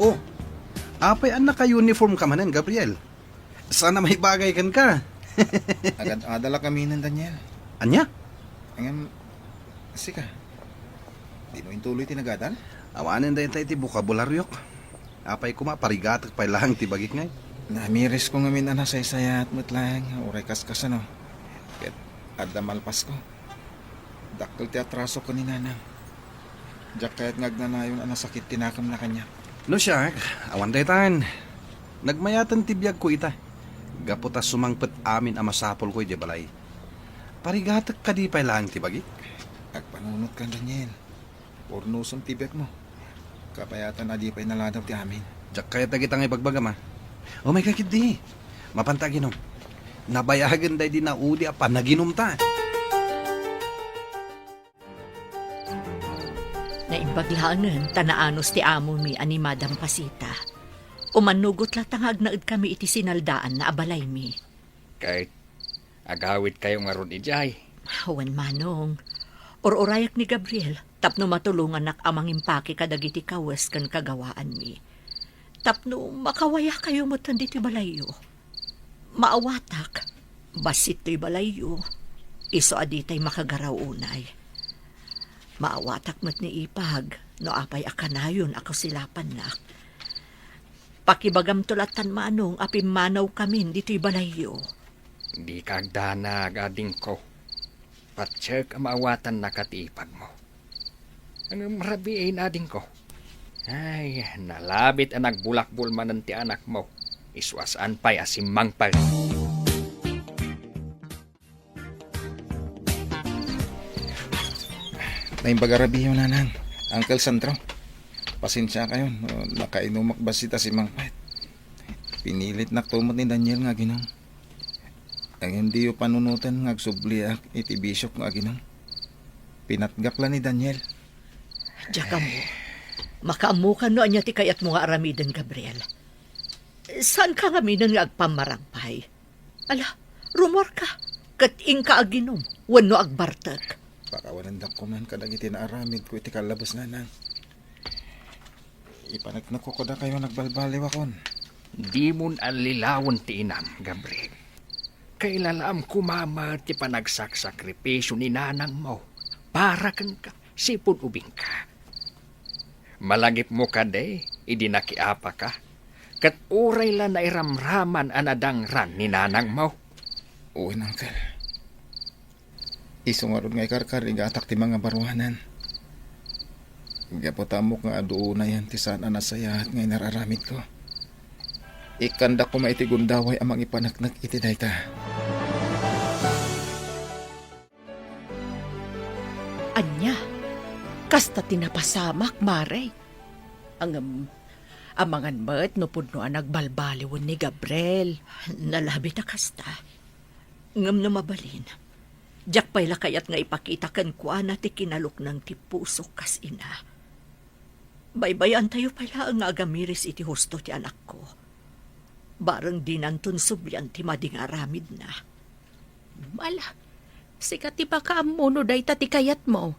Oh, apay a naka-uniform ka manen, Gabriel? Saan a maibagay kenka? Agad-adalak aminen, Daniel. Ania? Ngem, sika, dimo intuloy ti nagadal? Awanen dayta iti bokabularyok. Apay koma, parigatek pay laeng ti bagik ngay. Namirisko ngamin a nasaysayaat met laeng, uray kaskasano. Ket adda malpasko. Dakkel ti atraso ken ni Nanang. Diak kayat nga agnanayon a nasakit ti nakemna kaniak. No siak, awan daytan. Nagmayaten ti biagko ita. Gapu ta sumangpet amin a masapulko idiay balay. Parigatek kadi pay laeng ti bagik? Agpanunotkan, Daniel. Urnosem ti biagmo. Kabayatan a di pay naladaw ti amin. Diak kayat dagita nga ibagbagam, a. Umayka ketdi. Mapanta aginom. Nabayagen daydi naudi a panaginumta. Naimbag laengen ta naanus ti amomi a ni Madam Pasita. Umannugot latta nga agnaedkami iti sinaldaanna a balaymi. Ket agawidkayo ngarud idiay? Wen, Manong. Ur-urayak ni Gabriel tapno matulongannak a mangimpake kadagiti kawes ken kagawaanmi. Tapno makawayakayo metten ditoy balayyo. Maawatak, bassit toy balayyo. Isu a ditay makagaraw unay. Maawatak met ni Ipag no apay a kanayon a kusilapannak. Pakibagamto lattan, Manong, a pimmanawkamin ditoy balayyo. Dika agdanag, adingko. Patiek a maawatannaka ti ipagmo. Ngem rabii, adingko. Ay, nalabit a nagbulakbol manen ti anakmo. Isu a saan pay a simmangpet. Naimbag a rabiiyo, Nanang. Uncle Sandro, pasensiakayon no nakainumak bassit a simmangpet. Pinilitnakto met ni Daniel nga aginom. Ngem diyo panunoten nga agsubliak iti bisiok nga aginom. Pinatgak la ni Daniel. Diak ammo. Makaammokan no ania ti kayatmo nga aramiden, Gabriel. Saanka ngaminen nga agpammarang pay? Ala, rumuarka, ket inka aginom wenno agbartek. Pakawanendak koman kadagiti naaramidko iti kallabes, Nanang. Ipaneknekko kadakayo, nagbalbaliwakon. Dimon allilawen ti inam, Gabriel. Kailalaam koma met ti panagsaksakripisio ni nanangmo para kenka. Sipud ubingka. Malagipmo kadi idi nakiapaka, ket uray la nairamraman a nadangran ni nanangmo. Wen, Uncle. Isu ngarud nga ikarkarigatak ti mangabaruanan. Gapu ta ammok nga adu unayen ti saan a nasayaat nga inar-aramidko. Ikkanda koma iti gundaway a mangipaneknek iti dayta. Ania? Kasta ti napasamak, Mare? Ngem, amangan met no pudno a nagbalbaliwen ni Gabriel. Nalabit a kasta. Ngem no mabalin, diak pay la kayat nga ipakita kenkuana ti kinaluknang ti pusok kas ina. Baybay-antayo pay laeng nga agamiris iti husto ti anakko. Bareng dinanton sublian ti madi nga aramidna. Ala, sika ti makaammo no dayta ti kayatmo.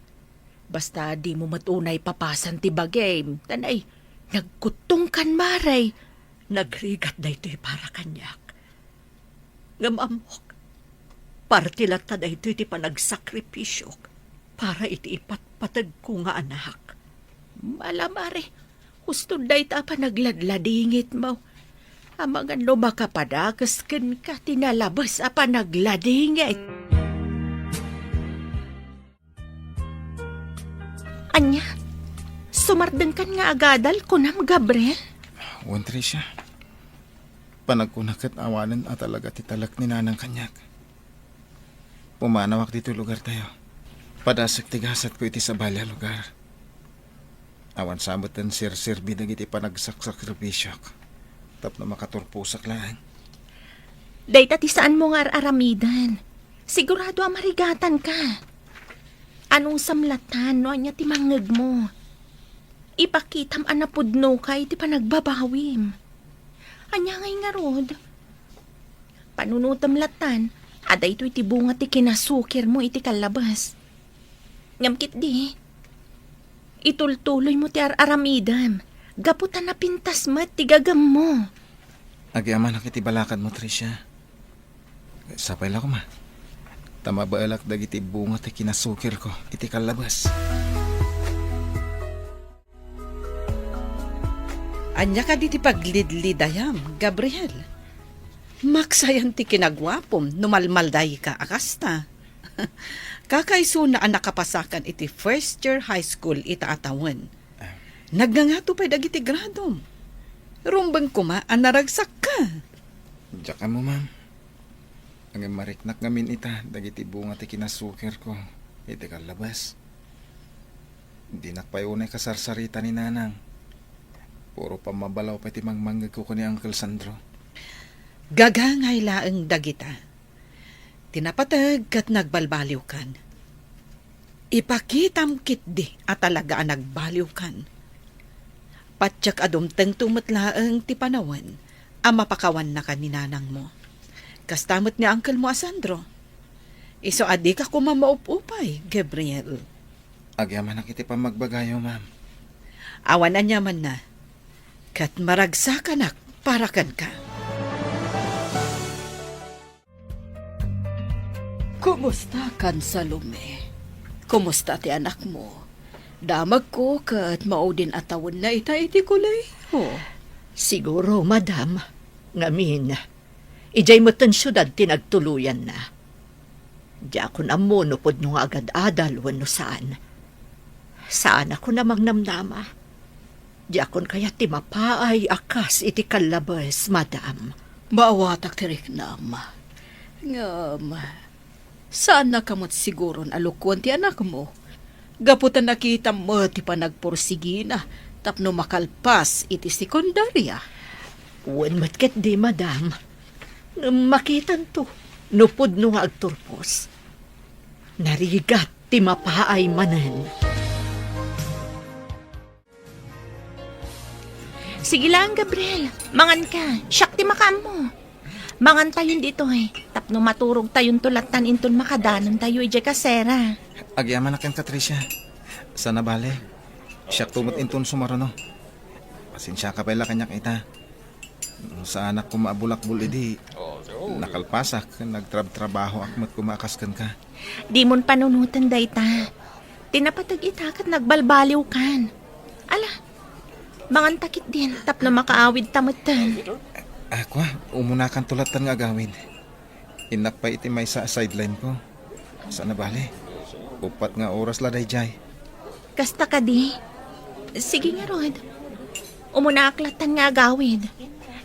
Basta dimo met unay papasan ti bagim. Tanay, nagkuttongkan, Mare. Nagrigat daytoy para kaniak. Ngem ammok, parte latta daytoy ti panagsakripisio para iti ipatpategko nga anak. Ala, Mare, husto dayta a panagladladingitmo. Amangan no makapadakes kenka ti nalabes a panagladingit. Ania? Sumardengkan nga agadal, kunam, Gabriel? Wen, Tricia. Panagkuna ket awanen a talaga ti talek ni Nanang kaniak. Pumanawak ditoy lugartayo. Padasek ti gasatko iti sabali a lugar. Awan sa met ti serserbi dagiti panagsaksakripisyok tapno makaturposak laeng. Dayta ti saanmo nga ar-aramiden. Sigurado a marigatanka. Anusam latta no ania ti mangngegmo. Ipakitam a napudnoka iti panagbabawim. Ania ngay ngarud? Panunotem lattan a daytoy ti bunga ti kinasukirmo iti kallabas. Ngem ketdi, itultuloymo ti ar-aramidem gapu ta napintas met ti gagemmo. Agyamanak iti balakadmo, Tricia. Sapay la koma ta mabaelak dagiti bunga ti kinasukirko iti kallabas. Ania kadi ti paglidlidayam, Gabriel? Maksayan ti kinaguapom no malmaldayka a kasta. Kakaisuna a nakapasakan iti first year high school ita a tawen. Nagngangato pay dagiti gradom. Rumbeng koma a naragsakka. Diak ammo, ma'am. Ngem mariknak ngamin ita dagiti bunga ti kinasukirko iti kallabas. Dinak pay unay kasarsarita ni Nanang. Puro pammabalaw pay ti mangmangngegko ken ni Uncle Sandro. Gagangay laeng dagita. Ti napateg ket nagbalbaliwkan. Ipakitam ketdi a talaga a nagbaliwkan. Patiek a dumtengto met laeng ti panawen a mapakawannaka ni nanangmo. Kasta met ni uncle mo a Sandro. Isu a dika koma maup-upay, Gabriel. Agyamanak iti pammagbagayo, ma'am. Awan aniamanna, ket maragsakanak para kenka. Kumusta kan, Salome? Kumusta ti anakmo? Damagko ket maudin a tawenna ita iti kolehiyo. Siguro, madam, ngamin, idiay metten siudad ti nagtuluyanna. Diakon ammo no pudno nga agad-adal wenno saan. Saanakon a mangnamnama. Diakon kayat ti mapaay a kas iti kallabes, madam. Maawatak ti riknam. Ngem, saannaka met siguron a lukoen ti anakmo. Gapu ta nakitam met ti panagpursigina tapno makalpas iti sekundaria. Wen met ketdi, madam. Ngem makitanto no pudno nga agturpos. Narigat ti mapaay manen. Sige lang, Gabriel. Manganka. Siak ti makaammo. Mangantayon ditoy, tapno maturogtayonto lattan inton makadanontayo idiay kasera. Agyamanak kenka, Tricia. Sana bale, siakto met inton sumaruno. Pasensiaka pay la kaniak ita. No saanak koma a bulakbol idi, nakalpasak, nagtrabtrabahoak met koma a kas kenka. Dimon panunoten dayta. Ti napateg ita ket nagbalbaliwkan. Ala, manganta ketdin tapno makaawidta metten. Ah, kua, umunakanto lattan nga agawid. Innak pay iti maysa a sideline ko. Sana bale, uppat nga oras la daydiay. Kasta kadi? Sige ngarud. Umunaak lattan nga agawid.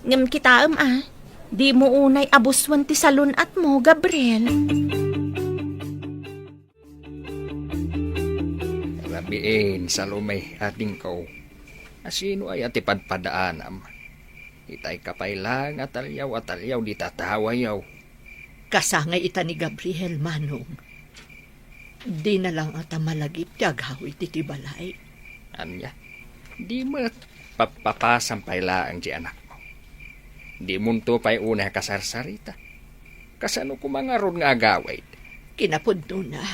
Ngem kitaem a, dimo unay abusuen ti salun-atmo, Gabriel. Rabiin, Salome, adingko. Asino aya ti padpadaanam? Itay ka pay laeng a taliaw a taliaw dita tawayo. Kasangay ita ni Gabriel, Manong. Dina la ngata malagip ti agawid iti balay. Ania? Di met, papapasam pay laeng ti anakmo. Dimonto pay unay a kasarsarita. Kasano koma ngarud nga agawid? Kinapudnona,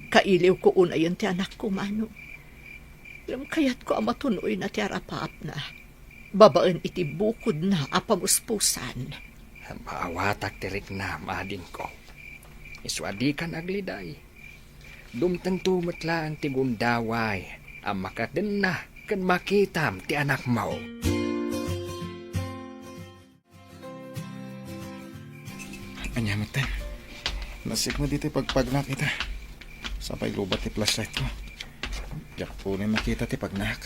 kailiwko unayen ti anakko, Manong. Ngem kayatko a matunoyna ti arapaapna babaen iti bukodna a pamuspusan. Maawatak ti riknam, adingko. Isu a dikan agliday. Dumtengto met laeng ti gundaway a makadenna ken makitam ti anakmo. Ania met ten? Nasik met ditoy pagpagnak ita. Sapay lubat ti flashlight ko. Diak unay makita ti pagnak.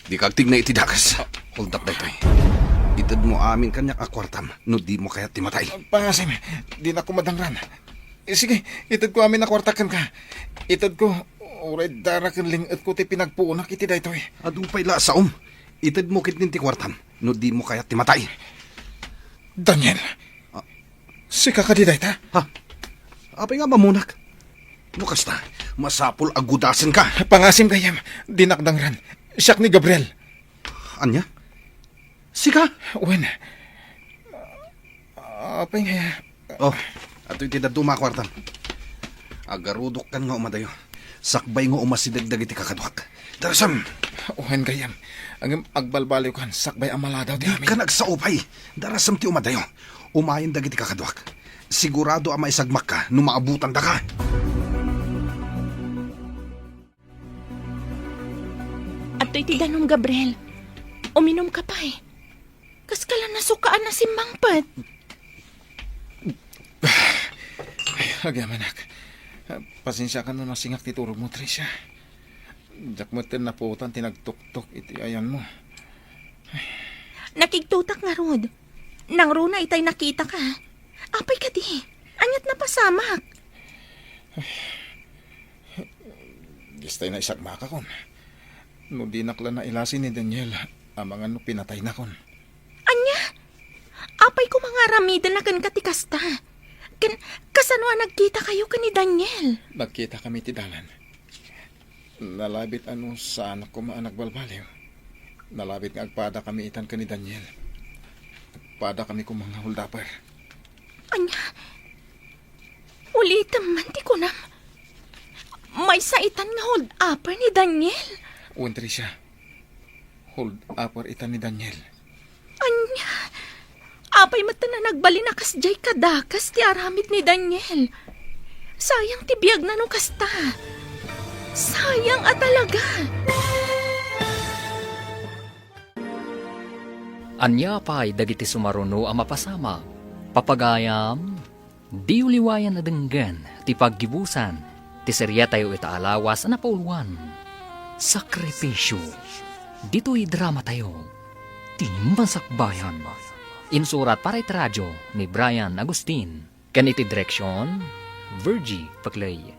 Dika agtigna iti dakes. Hold up daytoy. Itedmo amin kaniak a kuartam no dimo kayat ti matay. Pangasim, dinak koma dangran. Eh, sige, itedko amin a kuartak kenka. Itedko, uray dara ken ling-etko ti pinagpuonak iti daytoy. Adu pay la a saom. Itedmo ketdin ti kuartam no dimo kayat ti matay. Daniel! Ah. Sika kadi dayta? Ha? Apay nga ammonak? No kasta, masapul a gudasenka. Pangasim gayyem, dinak dangran. Siak ni Gabriel. Ania? Sika? Wen. Apay nga. Oh, adtoy ti dadduma a kuartam. Agarudokkan nga umadayo. Sakbay nga umasideg dagiti kakaduak. Darasem! Wen gayyem. Ngem agbalbaliwkan, sakbay a maladaw ti amin. Dika agsao pay. Darasem ti umadayo. Umayen dagiti kakaduak. Sigurado a maisagmakka no maabutandaka. Adtoy ti danum, Gabriel. Uminumka pay. Kaska la nasukaan a simmangpet. Ay, agyamanak. Pasensiakan no nasingak ti turogmo, Tricia. Diak metten napuotan ti nagtuktok iti ayanmo. Nakigtotak ngarud. Nangruna itay nakitaka. Apay kadi? Aniat napasamak? Distay naisagmakakon. No dinak la nailasi ni Daniel, amangan no pinataynakon. Ania? Apay koma nga aramiden a kenka ti kasta? Ken kasano a nagkitakayo ken ni Daniel? Nagkitakami iti dalan. Nalabit a no saanak koma a nagbalbaliw. Nalabit nga agpadakami itan ken ni Daniel. Agpadakami koma nga hold-upper. Ania? Ulitem man ti kunam. Maysa itan nga hold-upper ni Daniel? Wen, Tricia. Hold-upper itan ni Daniel. Ania? Apay met a nagbalin a kasdiay kadakes ti aramid ni Daniel. Sayang ti biagna no kasta. Sayang a talaga. Ania pay dagiti sumaruno a mapasamak? Papagayam, diyo liwayan a denggen ti paggibusan ti seriatayo ita a lawas a napauluan, Sakripisyo. Ditoy dramatayo, Ti Masakbayan. Insurat para iti radio ni Brian Agustin. Ken iti direksion, Virgie Paclay.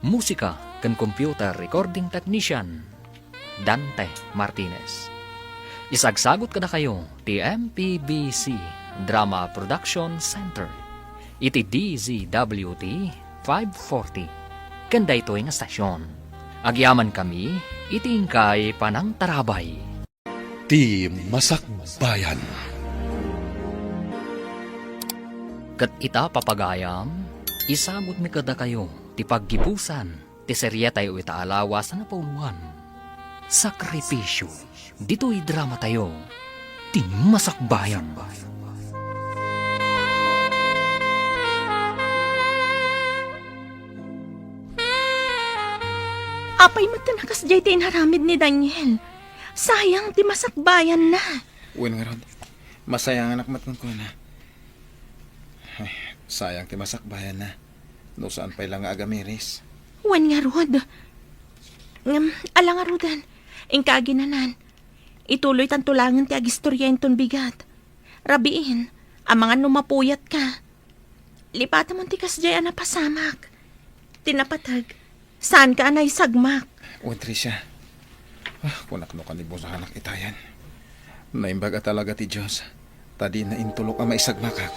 Musika ken computer recording technician, Dante Martinez. Isagsagut kadakayo ti M P B C Drama Production Center iti D Z W T five forty ken daytoy nga stasyon. Agyamankami iti inkay panangtarabay. Ti Masakbayan. Ket ita, papagayam, isagutmi kadakayo ti paggibusan ti seriatayo ita a lawas a napauluan, Sakripisyo. Ditoy dramatayo, Ti Masakbayan. Apay met a nakasdiay ti inaramid ni Daniel? Sayang ti masakbayanna. Wen ngarud, masayanganak met kenkuana. Ay, sayang ti masakbayanna. No saan pay la nga agamiris. Wen ngarud. Ngem, ala ngaruden, inka aginanan. Ituloytanto laengen ti agistorya inton bigat. Rabiin, amangan no mapuyatka. Lipatamon ti kasdiay a napasamak. Ti napateg, saanka a naisagmak. Wen, Tricia. Ah, kunak no kanibusanak itayan. Naimbag a talaga ti Dios, ta dina intulok a maisagmakak.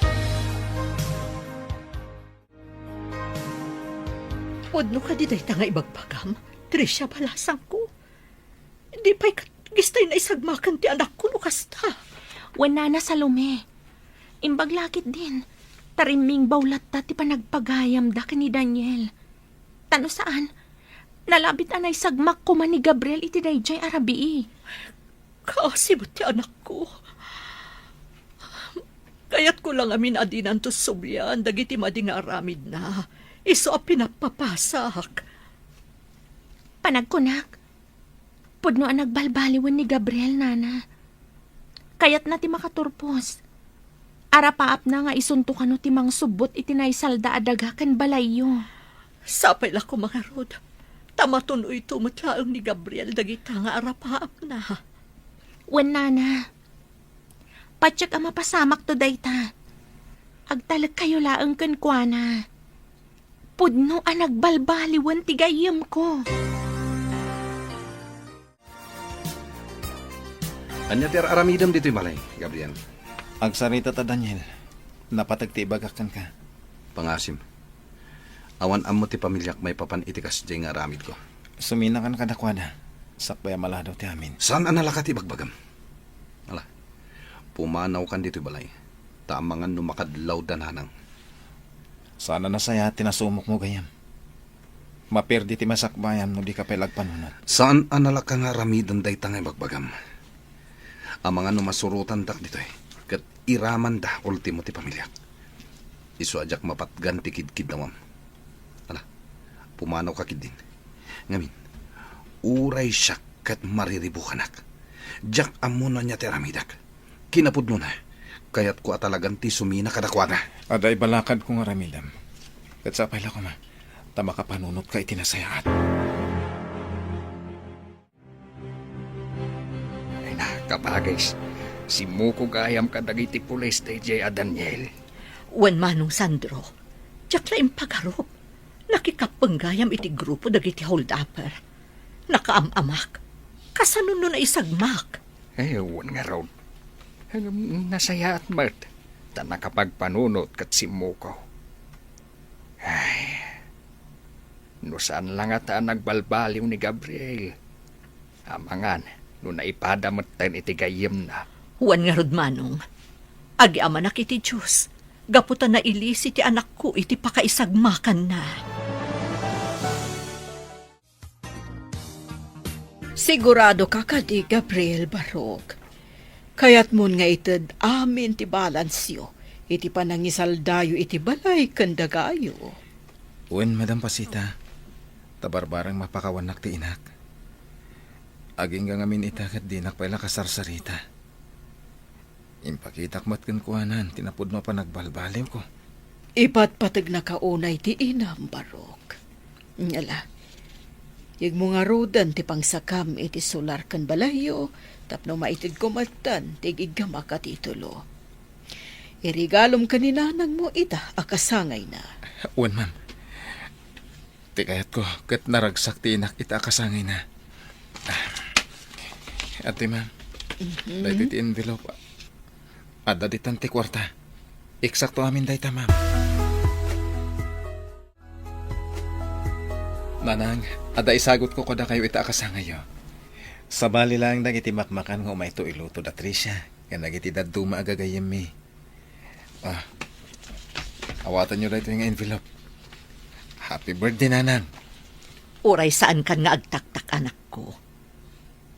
Pudno kadi dayta nga ibagbagam, Tricia, balasangko? Di pay ket gistay naisagmakan ti anakko no kasta. Wen, Nana Salome, imbag la ketdin, ta rimmingbaw latta ti panagpagayamda ken ni Daniel. Ta no saan, nalabit a naisagmak koma ni Gabriel iti daydiay a rabii. Kaasi met ti anakko. Kayatko la ngamin a dinanto sublian dagiti madi nga aramidna, isu a pinapapasak. Panagkunak, pudno a nagbalbaliwen ni Gabriel, Nana. Kayatna ti makaturpos. Arapaapna nga isunto kano ti mangsubbot iti naisalda a daga ken balayyo. Sapay la koma ngarud, ta matun-oyto met laeng ni Gabriel dagita nga arapaapna. Wen, Nana, patiek a mapasamakto dayta. Agtalekkayo laeng kenkuana. Pudno a nagbalbaliwen ti gayyemko. Ania ti ar-aramidem ditoy balay, Gabriel? Agsarita ta, Daniel. Napateg ti ibagak kenka. Pangasim. Awan ammo ti pamiliak maipapan iti kasdiay nga aramidko. Suminakan kadakuada. Sakbay a maladaw ti amin. Saan a nalaka ti ibagbagam? Ala, pumanawkan ditoy balay. Ta amangan no makadlawda, nanang. Saan a nasayaat ti nasumokmo, gayyem. Maperdi ti masakbayam no dika pay la agpanunot. Saan a nalaka nga aramiden dayta nga ibagbagam. Amangan no masurotandak ditoy, ket iramanda ultimo ti pamiliak. Isu a diak mapatgan ti kidkidawam. Ala, pumanawka ketdin. Ngamin, uray siak ket mariribukanak. Diak ammo no ania ti aramidak. Kinapudnona, kayatko a talagan ti sumina kadakuada. Adda ibalakadko nga aramidem. Ket sapay la koma, ta makapanunotka iti nasayaat. Ay na, kabagis, simmukog gayam kadagiti pulis daydiay a Daniel. Wen, Manong Sandro, diak la impagarup. Nakikappeng gayam iti grupo dagiti holdupper. Nakaam-amak. Kasano no naisagmak? Eh, wen ngarud. Ngem nasayaat met, ta nakapagpanunot ket simmuko. Ay, no saan la ngata a nagbalbaliw ni Gabriel, amangan no naipada metten iti gayyemna. Wen ngarud, Manong, agyamanak iti Dios, gapu ta nailisi ti anakko iti pakaisagmakanna. Siguradoka kadi, Gabriel Barok? Kayatmon nga ited amin ti balansyo iti panangisaldayo iti balay ken dagayo? Wen, Madam Pasita, ta barbareng mapakawannak ti inak. Agingga ngamin ita ket dinak pay la kasarsarita. Impakitak met kenkuana ti napudno a panagbalbaliwko. Ipatpategnaka unay ti inam, Barok. Ala, yegmo ngaruden ti pangsakam iti solar ken balayyo tapno maitedko metten ti igiggamak a titulo. Irigalom ken ni nanangmo ita a kasangayna. Wen, ma'am. Ti kayatko, ket naragsak ti inak ita a kasangayna. Ah. Ati, ma'am. Mhm. Daytoy ti envelope. Adda ditan ti kuarta. Eksakto amin dayta, ma'am. Nanang, adda isagutko kadakayo ita a kasangayyo. Sabali laeng dagiti makmakan nga umayto iluto da Tricia, ken dagiti dadduma a gagayyemmi. Ah, awatanyo daytoy nga envelope. Happy birthday, Nanang. Uray saankan nga agtaktak, anakko.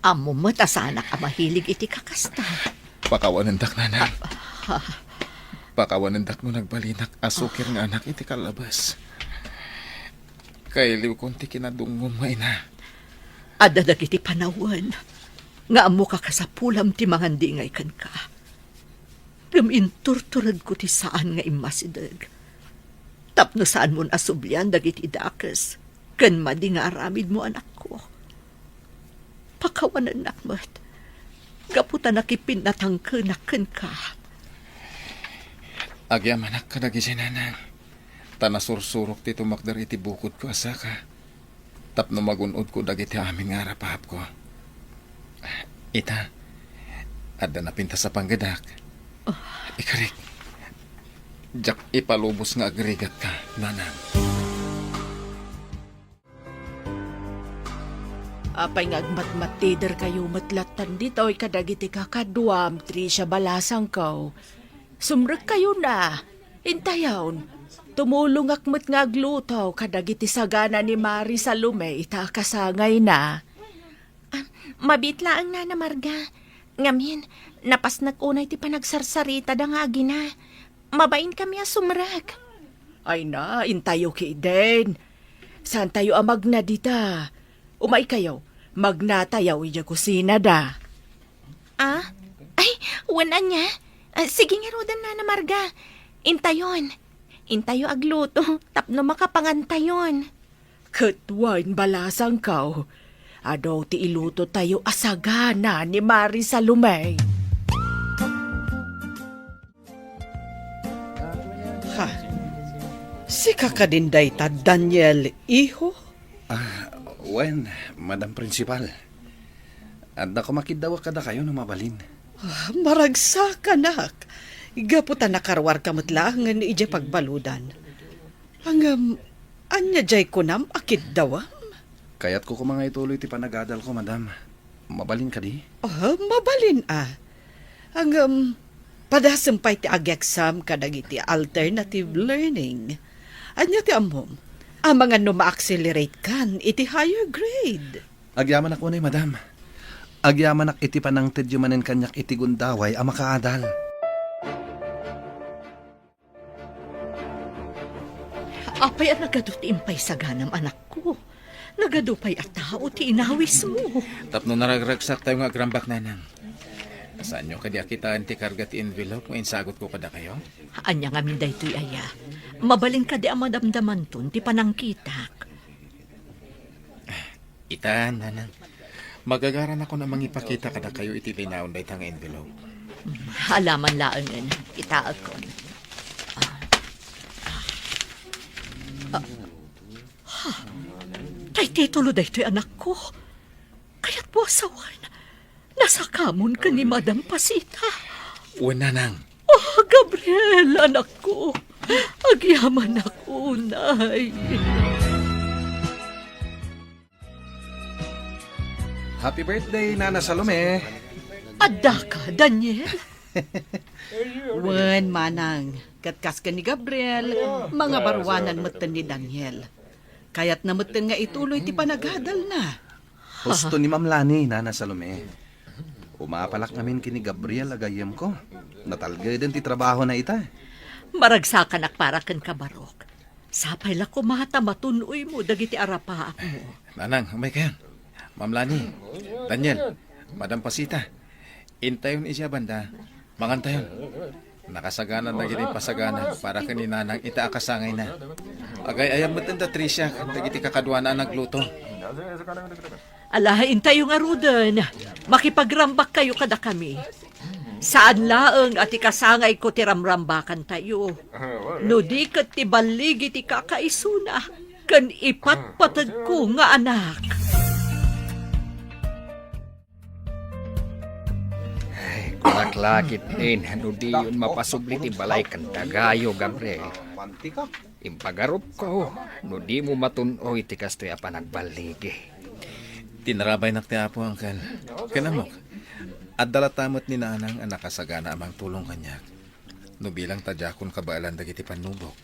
Ammom met a saanak a mahilig iti kakasta. Pakawanendak, Nanang. Ah. Pakawanendak no nagbalinak a sukir nga anak iti kallabas. Kailiwkon ti kinadungngom nga ina. Adda dagiti panawen nga ammo kakasapulam ti mangandingay kenka. Ngem inturturedko ti saan nga immasideg. Tapno saanmon a sublian dagiti dakes ken madi nga aramidmo, anakko. Pakawanennak met, gapu ta nakipinnatangkenak kenka. Agyamanak kadagiti nanang, ta nasursurok ti tumakder iti bukodko a saka, tapno magun-odko dagiti amin nga arapapko. Ita, adda napintas a panggedak. Ah. Ikarik, diak ipalubos nga agrigatka, nanang. Apay nga agmatmatiderkayo met lattan ditoy kadagiti kakaduam, Tricia balasangko? Sumrekkayo na. Intayon, tumulongak met nga agluto kadagiti sagana ni Mari Salome ita a kasangayna. Ah, mabiit laeng, Nana Marga. Ngamin, napasnek unay ti panagsarsaritada nga agina. Mabainkami a sumrek. Ay na, intayo ketdin. Saantayo a magna dita. Umaykayo, magnatayo idiay kusinada. Ah? Ay, wen ania? Ah, sige ngaruden, Nana Marga. Intayon. Intayo agluto, tapno makapangantayon. Ket wen balasangko, adu ti ilutotayo a sagana ni Mari Salome. Ha? Sika kadin dayta, Daniel, iho? Ah, wen, Madam Principal. Adda koma kiddawek kadakayo no mabalin. Ah, maragsakanak. Gapu ta nakaruarka met laengen idiay pagbaludan. Ngem, ania diay kunam a kiddawem? Kayatko koma nga ituloy ti panagadalko, madam. Mabalin kadi? Ah, mabalin a. Ngem, padasem pay ti agyagsaem kadagiti alternative learning. Ania ti ammom? Amangan no ma-accelerate kan iti higher grade. Agyamanak unay, madam. Agyamanak iti panangtedyo manen kaniak iti gundaway a makaadal. Apay a nagadu ti impaisaganam, anakko? Nagadu pay a tao ti inawismo. Tapno naragragsak tayo nga agrambak, nanang. Saanyo kadi a kitaen ti karga ti envelope nga insagutko kadakayo? Ania ngamin daytoy aya? Mabalin kadi a madamdamanton ti panangkitak? Ita, nanang. Magagaranakon a mangipakita kadakayo iti linaon dayta nga envelope. Alaman laengen, kitaekon. Ah. Ah. Ha? Tay titulo daytoy, anakko. Kayatmo a sawen, nasakamon ken ni Madam Pasita. Wen, nanang. Oh, Gabriel, anakko. Agyamanak unay. Happy birthday, Nana Salome. Addaka, Daniel? Wen, manang. Ket kas ken ni Gabriel, mangabaruanan metten ni Daniel. Kayatna metten nga ituloy ti panagadalna. Husto ni Ma'am Lani, Nana Salome. Umapalak ngamin ken ni Gabriel a gayyemko. Natalgeden ti trabahona ita. Maragsakanak para kenka, Barok. Sapay la koma ta matun-oymo dagiti arapaapmo. Nanang, umaykayon. Ma'am Lani, Daniel, Madam Pasita, intayon idiay banda. Mangantayon. Nakasagana dagiti impasagana para ken ni Nanang ita a kasangayna. Agay-ayam met da Tricia dagiti kakaduana a nagluto. Ala, intayo ngaruden. Makipagrambakkayo kadakami. Saan laeng a ti kasangayko ti ramrambakantayo. No di ket ti balligi ti kakaisuna ken ipatpatedko nga anak. Ay, kunak la ketdin, no diyon mapasubli ti balay ken dagayo, Gabriel. Impagarupko, no dimo matun-oy ti kastoy a panagballigi. Tinarabaynak ti Apo, Uncle. Ken ammok, adda latta met ni Nanang a nakasagana a mangtulong kaniak. No bilang ta diakon kabaelan dagiti pannubok.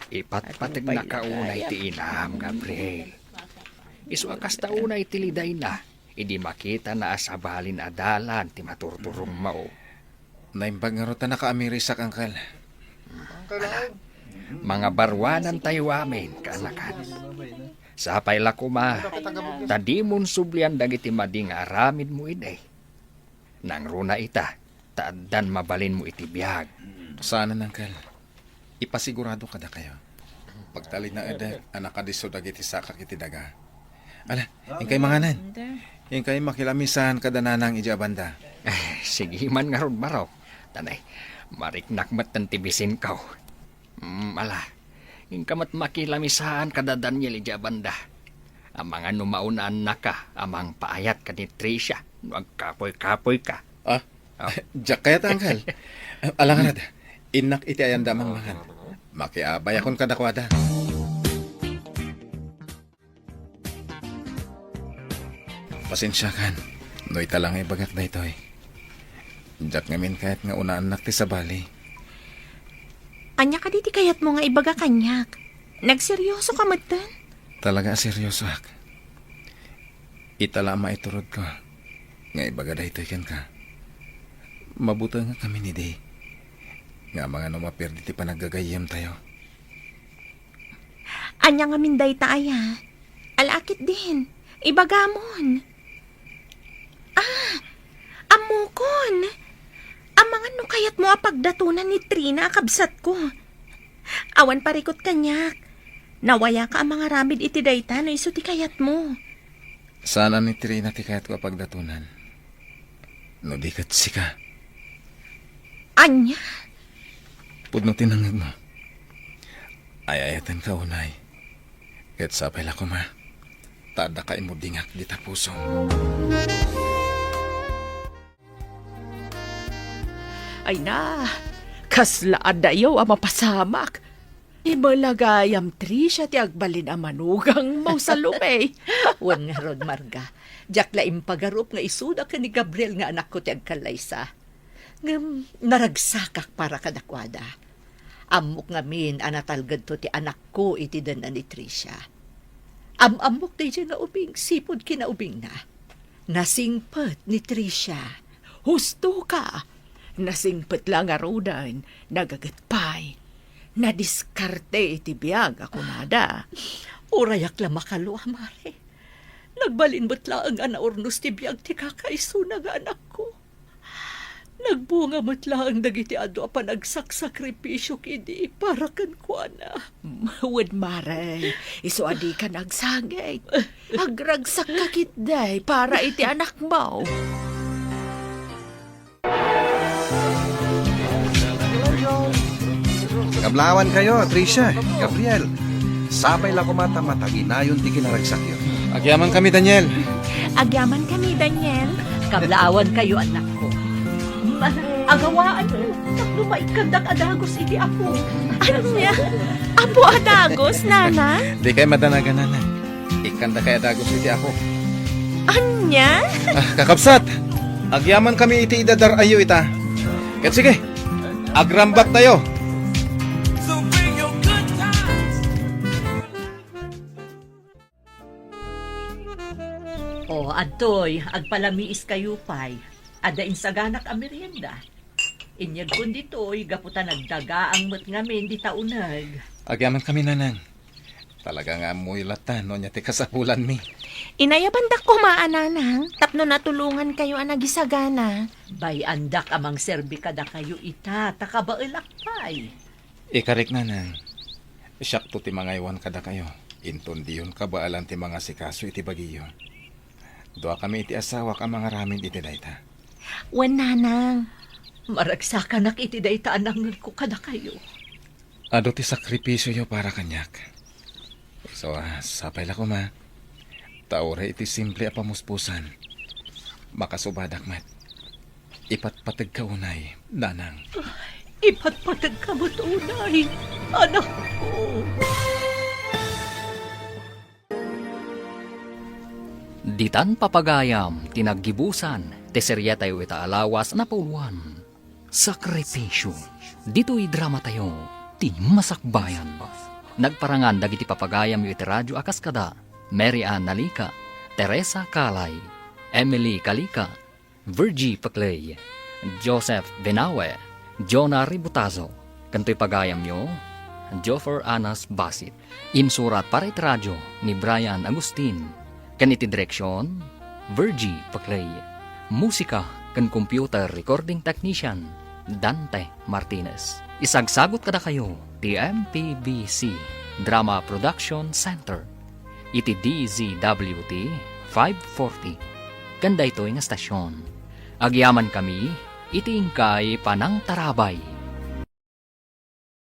Ipatpateg na kaunay ti inam, Gabriel. Isu a kasta unay ti lidayna, idi makitana a sabalin a dalan ti maturturongmo. Naimbag ngarud ta nakaamirisak, Uncle. Ala, mangabaruanantayo amin, kaanakan. Sapay la koma, ta dimon sublian dagiti madi nga aramidmo idi. Nangruna ita, ta addan mabalinmo iti biag. Saanen, Uncle. Ipasigurado kadakayo. Pagtalinaedek a nakadisso dagiti sakak iti daga. Ala, inkay manganen. Inkay makilamisan kada Nanang idiay banda. Eh, sige man ngarud, Barok. Tanay, Mariknak metten ti bisinko. Mm, ala, inka met makilamisaan kada Daniel idiay banda. Amangan no maunaannaka a mangpaayat ken ni Tricia no agkapuy-kapuyka. Ah? Oh. Diak kayat, Uncle. Ala ngarud, innak iti ayanda a mangmangan. Makiabayakon kadakuada. Pasensiakan no ita la nga ibagak daytoy. Diak ngamin kayat nga unaannak ti sabali. Ania kadi ti kayatmo nga ibaga kaniak? Nagseriosoka metten? Talaga a seriosoak. Ita la a maiturodko nga ibaga daytoy kenka. Mabutengkamin idi nga amangan no maperdi ti panaggagayyemtayo. Ania ngamin dayta aya? Ala ketdin, ibagamon. Ah, ammokon. Amangan no kayatmo a pagdatonan ni Trina a kabsatko. Awan parikut kaniak. Nawayaka a mangaramid iti dayta no isu ti kayatmo. Saan a ni Trina ti kayatko a pagdatonan. No di ket sika. Ania? Pudno ti nangngegmo. Ay-ayatenka unay. Ket sapay la koma ta addaka immudingak dita pusom. Ay na, kasla adayo a mapasamak. Imbag gayam, Tricia, ti agbalin a manugangmo, Salome. Wen ngarud, Marga, diak la impagarup nga isuda ken ni Gabriel nga anakko ti agkallaysa. Ngem naragsakak para kadakuada. Ammok ngamin a natalgedto ti anakko iti denna ni Tricia. Am-ammok daydiay nga ubing sipud kinaubingna. Nasingpet ni Tricia. Husto ka! Nasingpet la ngaruden, nagaget pay. Nadiskarte iti biag a kunada. Urayak la makalua, Mare. Nagbalin met laeng a naurnos ti biag ti kakaisuna nga anakko. Nagbunga met laeng dagiti adu a panagsaksakripisio idi para kenkuana. Wen, Mare, isu a dika nagsangit. Agragsakka ketdi para iti anakmo. Kablaawankayo, Tricia, Gabriel. Sapay la koma ta mataginayon ti kinaragsakyo. Agyamankami, Daniel. Agyamankami, Daniel. Kablaawankayo, anakko. Ma-, agawaanyo tapno maikkandak a dagus iti Apo. Ania? Apo a dagus, Nana? Dikay madanagan, Nana. Ikkandakay a dagus iti Apo. Ania? Ah, kakabsat, agyamankami iti idadar-ayyo ita. Ket sige, agrambaktayo. O, adtoy, agpalamiiskayo pay. Adda insaganak a merienda. Inyegkon ditoy gapu ta nagdagaang met ngamin dita uneg. Agyamankami, Nanang. Talaga nga ammoyo latta no ania ti kasapulanmi. Inayabandak koma a, Nanang, tapno natulongankayo a nagisagana. Bay-andak a mangserbi kadakayo ita, ta kabaelak pay. Ikarik, Nanang. Siakto ti mangaywan kadakayo. Inton diyon kabaelan ti mangasikaso iti bagiyo. Duakami iti asawak a mangaramid iti dayta. Wen, Nanang. Maragsakanak iti dayta a nangngegko kadakayo. Adu ti sakripisioyo para kaniak. So, ah, sapay la koma. Ta uray iti simple a pamuspusan, makasubadak met. Ipatpategka unay, Nanang. Ipatpategka met unay, anakko. Ditan papagayam ti naggibusan ti seriatayo ita a lawas a napauluan, Sakripisio. Ditoy dramatayo, ti Masakbayan. Nagparangan dagiti papagayamyo iti radio a kas kada Mary Ann Nalica, Teresa Calay, Emily Calica, Virgie Peclay, Joseph Benawe, Jonah Ributazo, ken toy pagayamyo, Joffer Anas Basit. Insurat para iti radio ni Brian Agustin, ken iti direksion, Virgie Peclay. Musika ken computer recording technician, Dante Martinez. Isagsagut kadakayo ti M P B C Drama Production Center iti D Z W T five forty. Ken daytoy nga stasyon, agyamankami iti inkay panangtarabay.